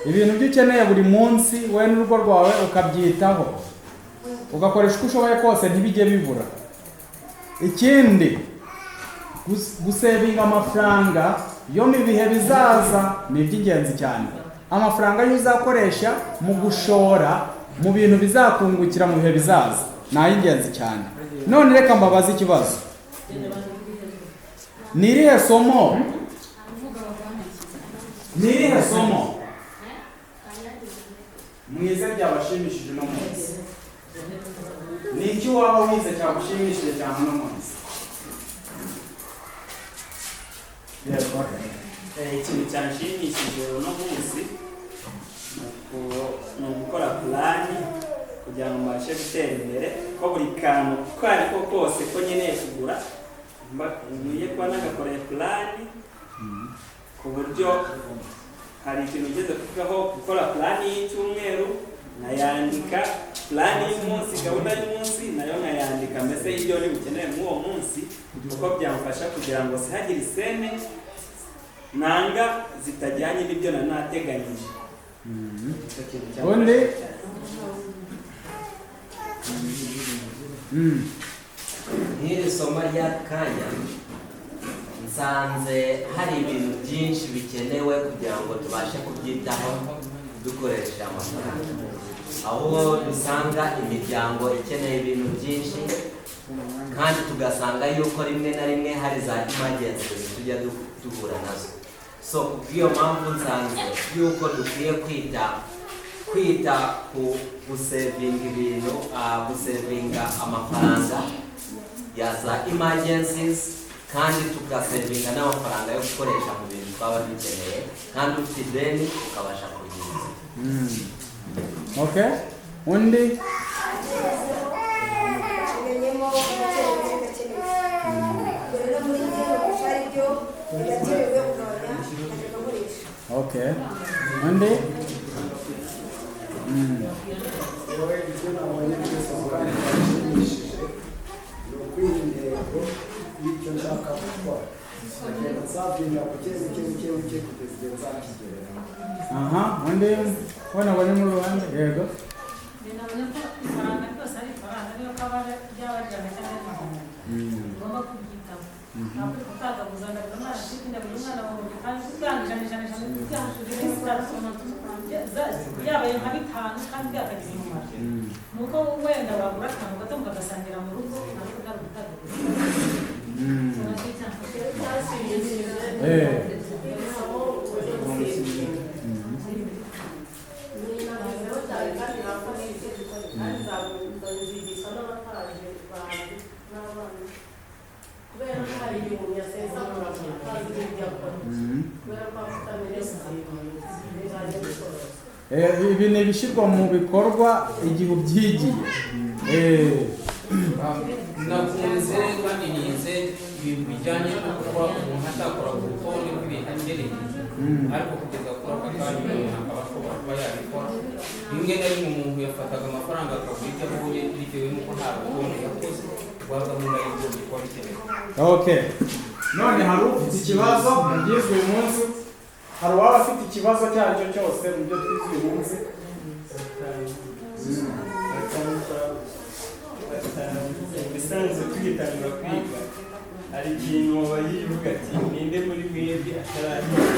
Ibintu byo ukeneye buri munsi wowe n'urugo rwawe ukabyitaho, ugakoresha uko ushoboye kose ntibijye bibura. Ikindi, gusevinga amafaranga yo mu bihe bizaza ni iby'ingenzi cyane. Amafaranga yo uzakoresha mu gushora mu bintu bizakungukira mu bihe bizaza ni ay'ingenzi cyane. None reka mbabaze ikibazo. Ni irihe somo? Ni irihe somo mwize ryabashimishije uno munsi? Ni iki waba wize cyagushimishije cyane uno munsi? Yego.
Ikintu cyanshimishije uno munsi ni ugukora plan kugira ngo mbashe gutera imbere, ko buri kantu ko ariko kose ko nkeneye kugura nkwiye kuba nagakoreye plan, ku buryo hari ikintu ugeze kuvugaho gukora plan y'icyumweru nkayandika, plan y'umunsi, gahunda y'umunsi nayo nkayandika, mbese ibyo ni bukeneye muri uwo munsi, kuko byamfasha kugira ngo sihagire isene nanga zitajyanye n'ibyo nanateganyije. Icyo kintu cyamfasha
Undi?
cyane.
Nk'iri somo ry'akanya nsanze hari ibintu byinshi bikenewe kugira ngo tubashe kubyitaho dukoresheje amafaranga, aho dusanga imiryango ikeneye ibintu byinshi, kandi tugasanga yuko rimwe na rimwe hari za emergency tujya duhura nazo. So kubw'iyo mpamvu nsanze yuko dukwiye kwita ku gusevinga ibintu, gusevinga amafaranga ya za emergencies, kandi tugasevinga n'amafaranga yo gukoresha mu bintu twaba dukeneye, kandi ufite ideni ukabasha kuryishyura.
Okay. Undi?
Menyemo ibikenewe n'ibidakenewe. Ubwo rero muri njye numva ari byo birakenewe kugabanya nkajya nkoresha.
Okay. Undi?
Wowe ibyo nabonye byose kandi byashimishije ni ukwiha intego
y'icyo nshaka gukora, nkagenda nsavinga buke buke buke buke kugeza igihe nzakigereraho.
Aha, undi ubona bari mu ruhande, yego.
Nabonye ko ifaranga ryose ari ifaranga, niyo kaba ryaba 100 cyangwa ari 200, ugomba kubyitaho. Ntabwo utagaguza, ndabona umwana afite, ndabona umwana wawe, kandi utanga 100, 100, 100, utanga 3 byabaye nka 5 kandi byakagize umumaro. Ni uko wenda wagura akantu gato mukagasangira mu rugo, ariko utari gutagaguza.
Kubera ko hari igihe umuntu yasesagura atazi n'ibyo akora, kubera ko afite
Ibi ni ibishyirwa mu bikorwa igihe ubyigiye.
Nakunze kandi nize ibintu bijyanye no kuba umuntu atakora ku rutonde rw'ibintu akeneye, ariko kugeza kuri aka kanya umuntu akaba ashobora kuba yabikora. Rimwe na rimwe umuntu yafataga amafaranga akagura ibyo abonye bitewe n'uko nta rutonde yakoze rwa gahunda y'igihugu kuba bikenewe.
Okay, none hari ufite ikibazo mu byizwe uyu munsi? Hari uwaba afite ikibazo icyo ari cyo cyose mu byo twize uyu munsi?
Bisanzwe tugitangira kwiga, hari ikintu wabajije uvuga ati: "Ninde muri mwebwe atarahinga?"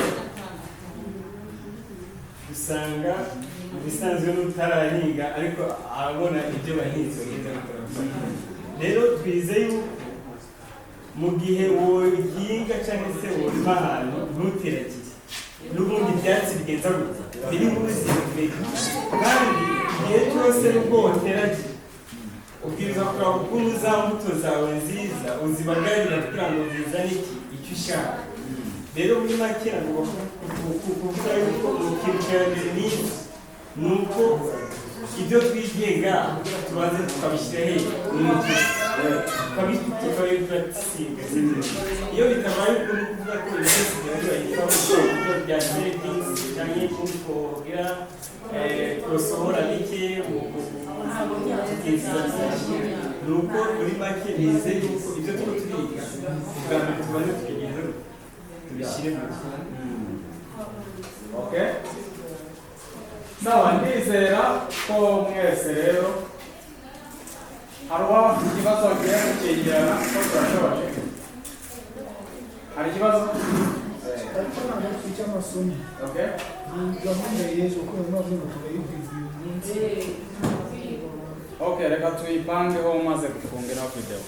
Usanga ibisanzwe n'utarahinga, ariko arabona ibyo bahinzi bagenda bakora. Rero twize yuko mu gihe wohinga cyangwa se worima ahantu ntuteragire, n'ubundi ibyatsi bigenza gutya biri buze bimere. Kandi igihe cyose nubwo woteragira, ubwirizwa kureba ukuntu za mbuto zawe nziza uzibagarira kugira ngo zizane iki icyo ushaka. Rero muri make nagomba kuvuga yuko mu kintu cya mbere nize ni uko ibyo twigenga tubanza tukabishyira hehe mu mutwe, tukabipuratisinga. Iyo bitabaye uko, ni ukuvuga ko ibintu byose biba biba uburyo bya savings cyangwa ukuntu twogira twosohora bike tukinjiza byinshi. Ni uko muri make nize yuko ibyo tuba turiga, ubwa mbere tubanze tukagenda tubishyire mu
Okay, sawa, ndizera ko mwese rero hari uwaba afite ikibazo agiye gukingirana, ko turashoje. Hari ikibazo?
Ariko ntabwo icy'amasomo.
Okay.
Ni gahunda y'ejo, kuko navuze ngo turayigize uyu munsi.
Okay, reka tuyipangeho maze gufunga ino video.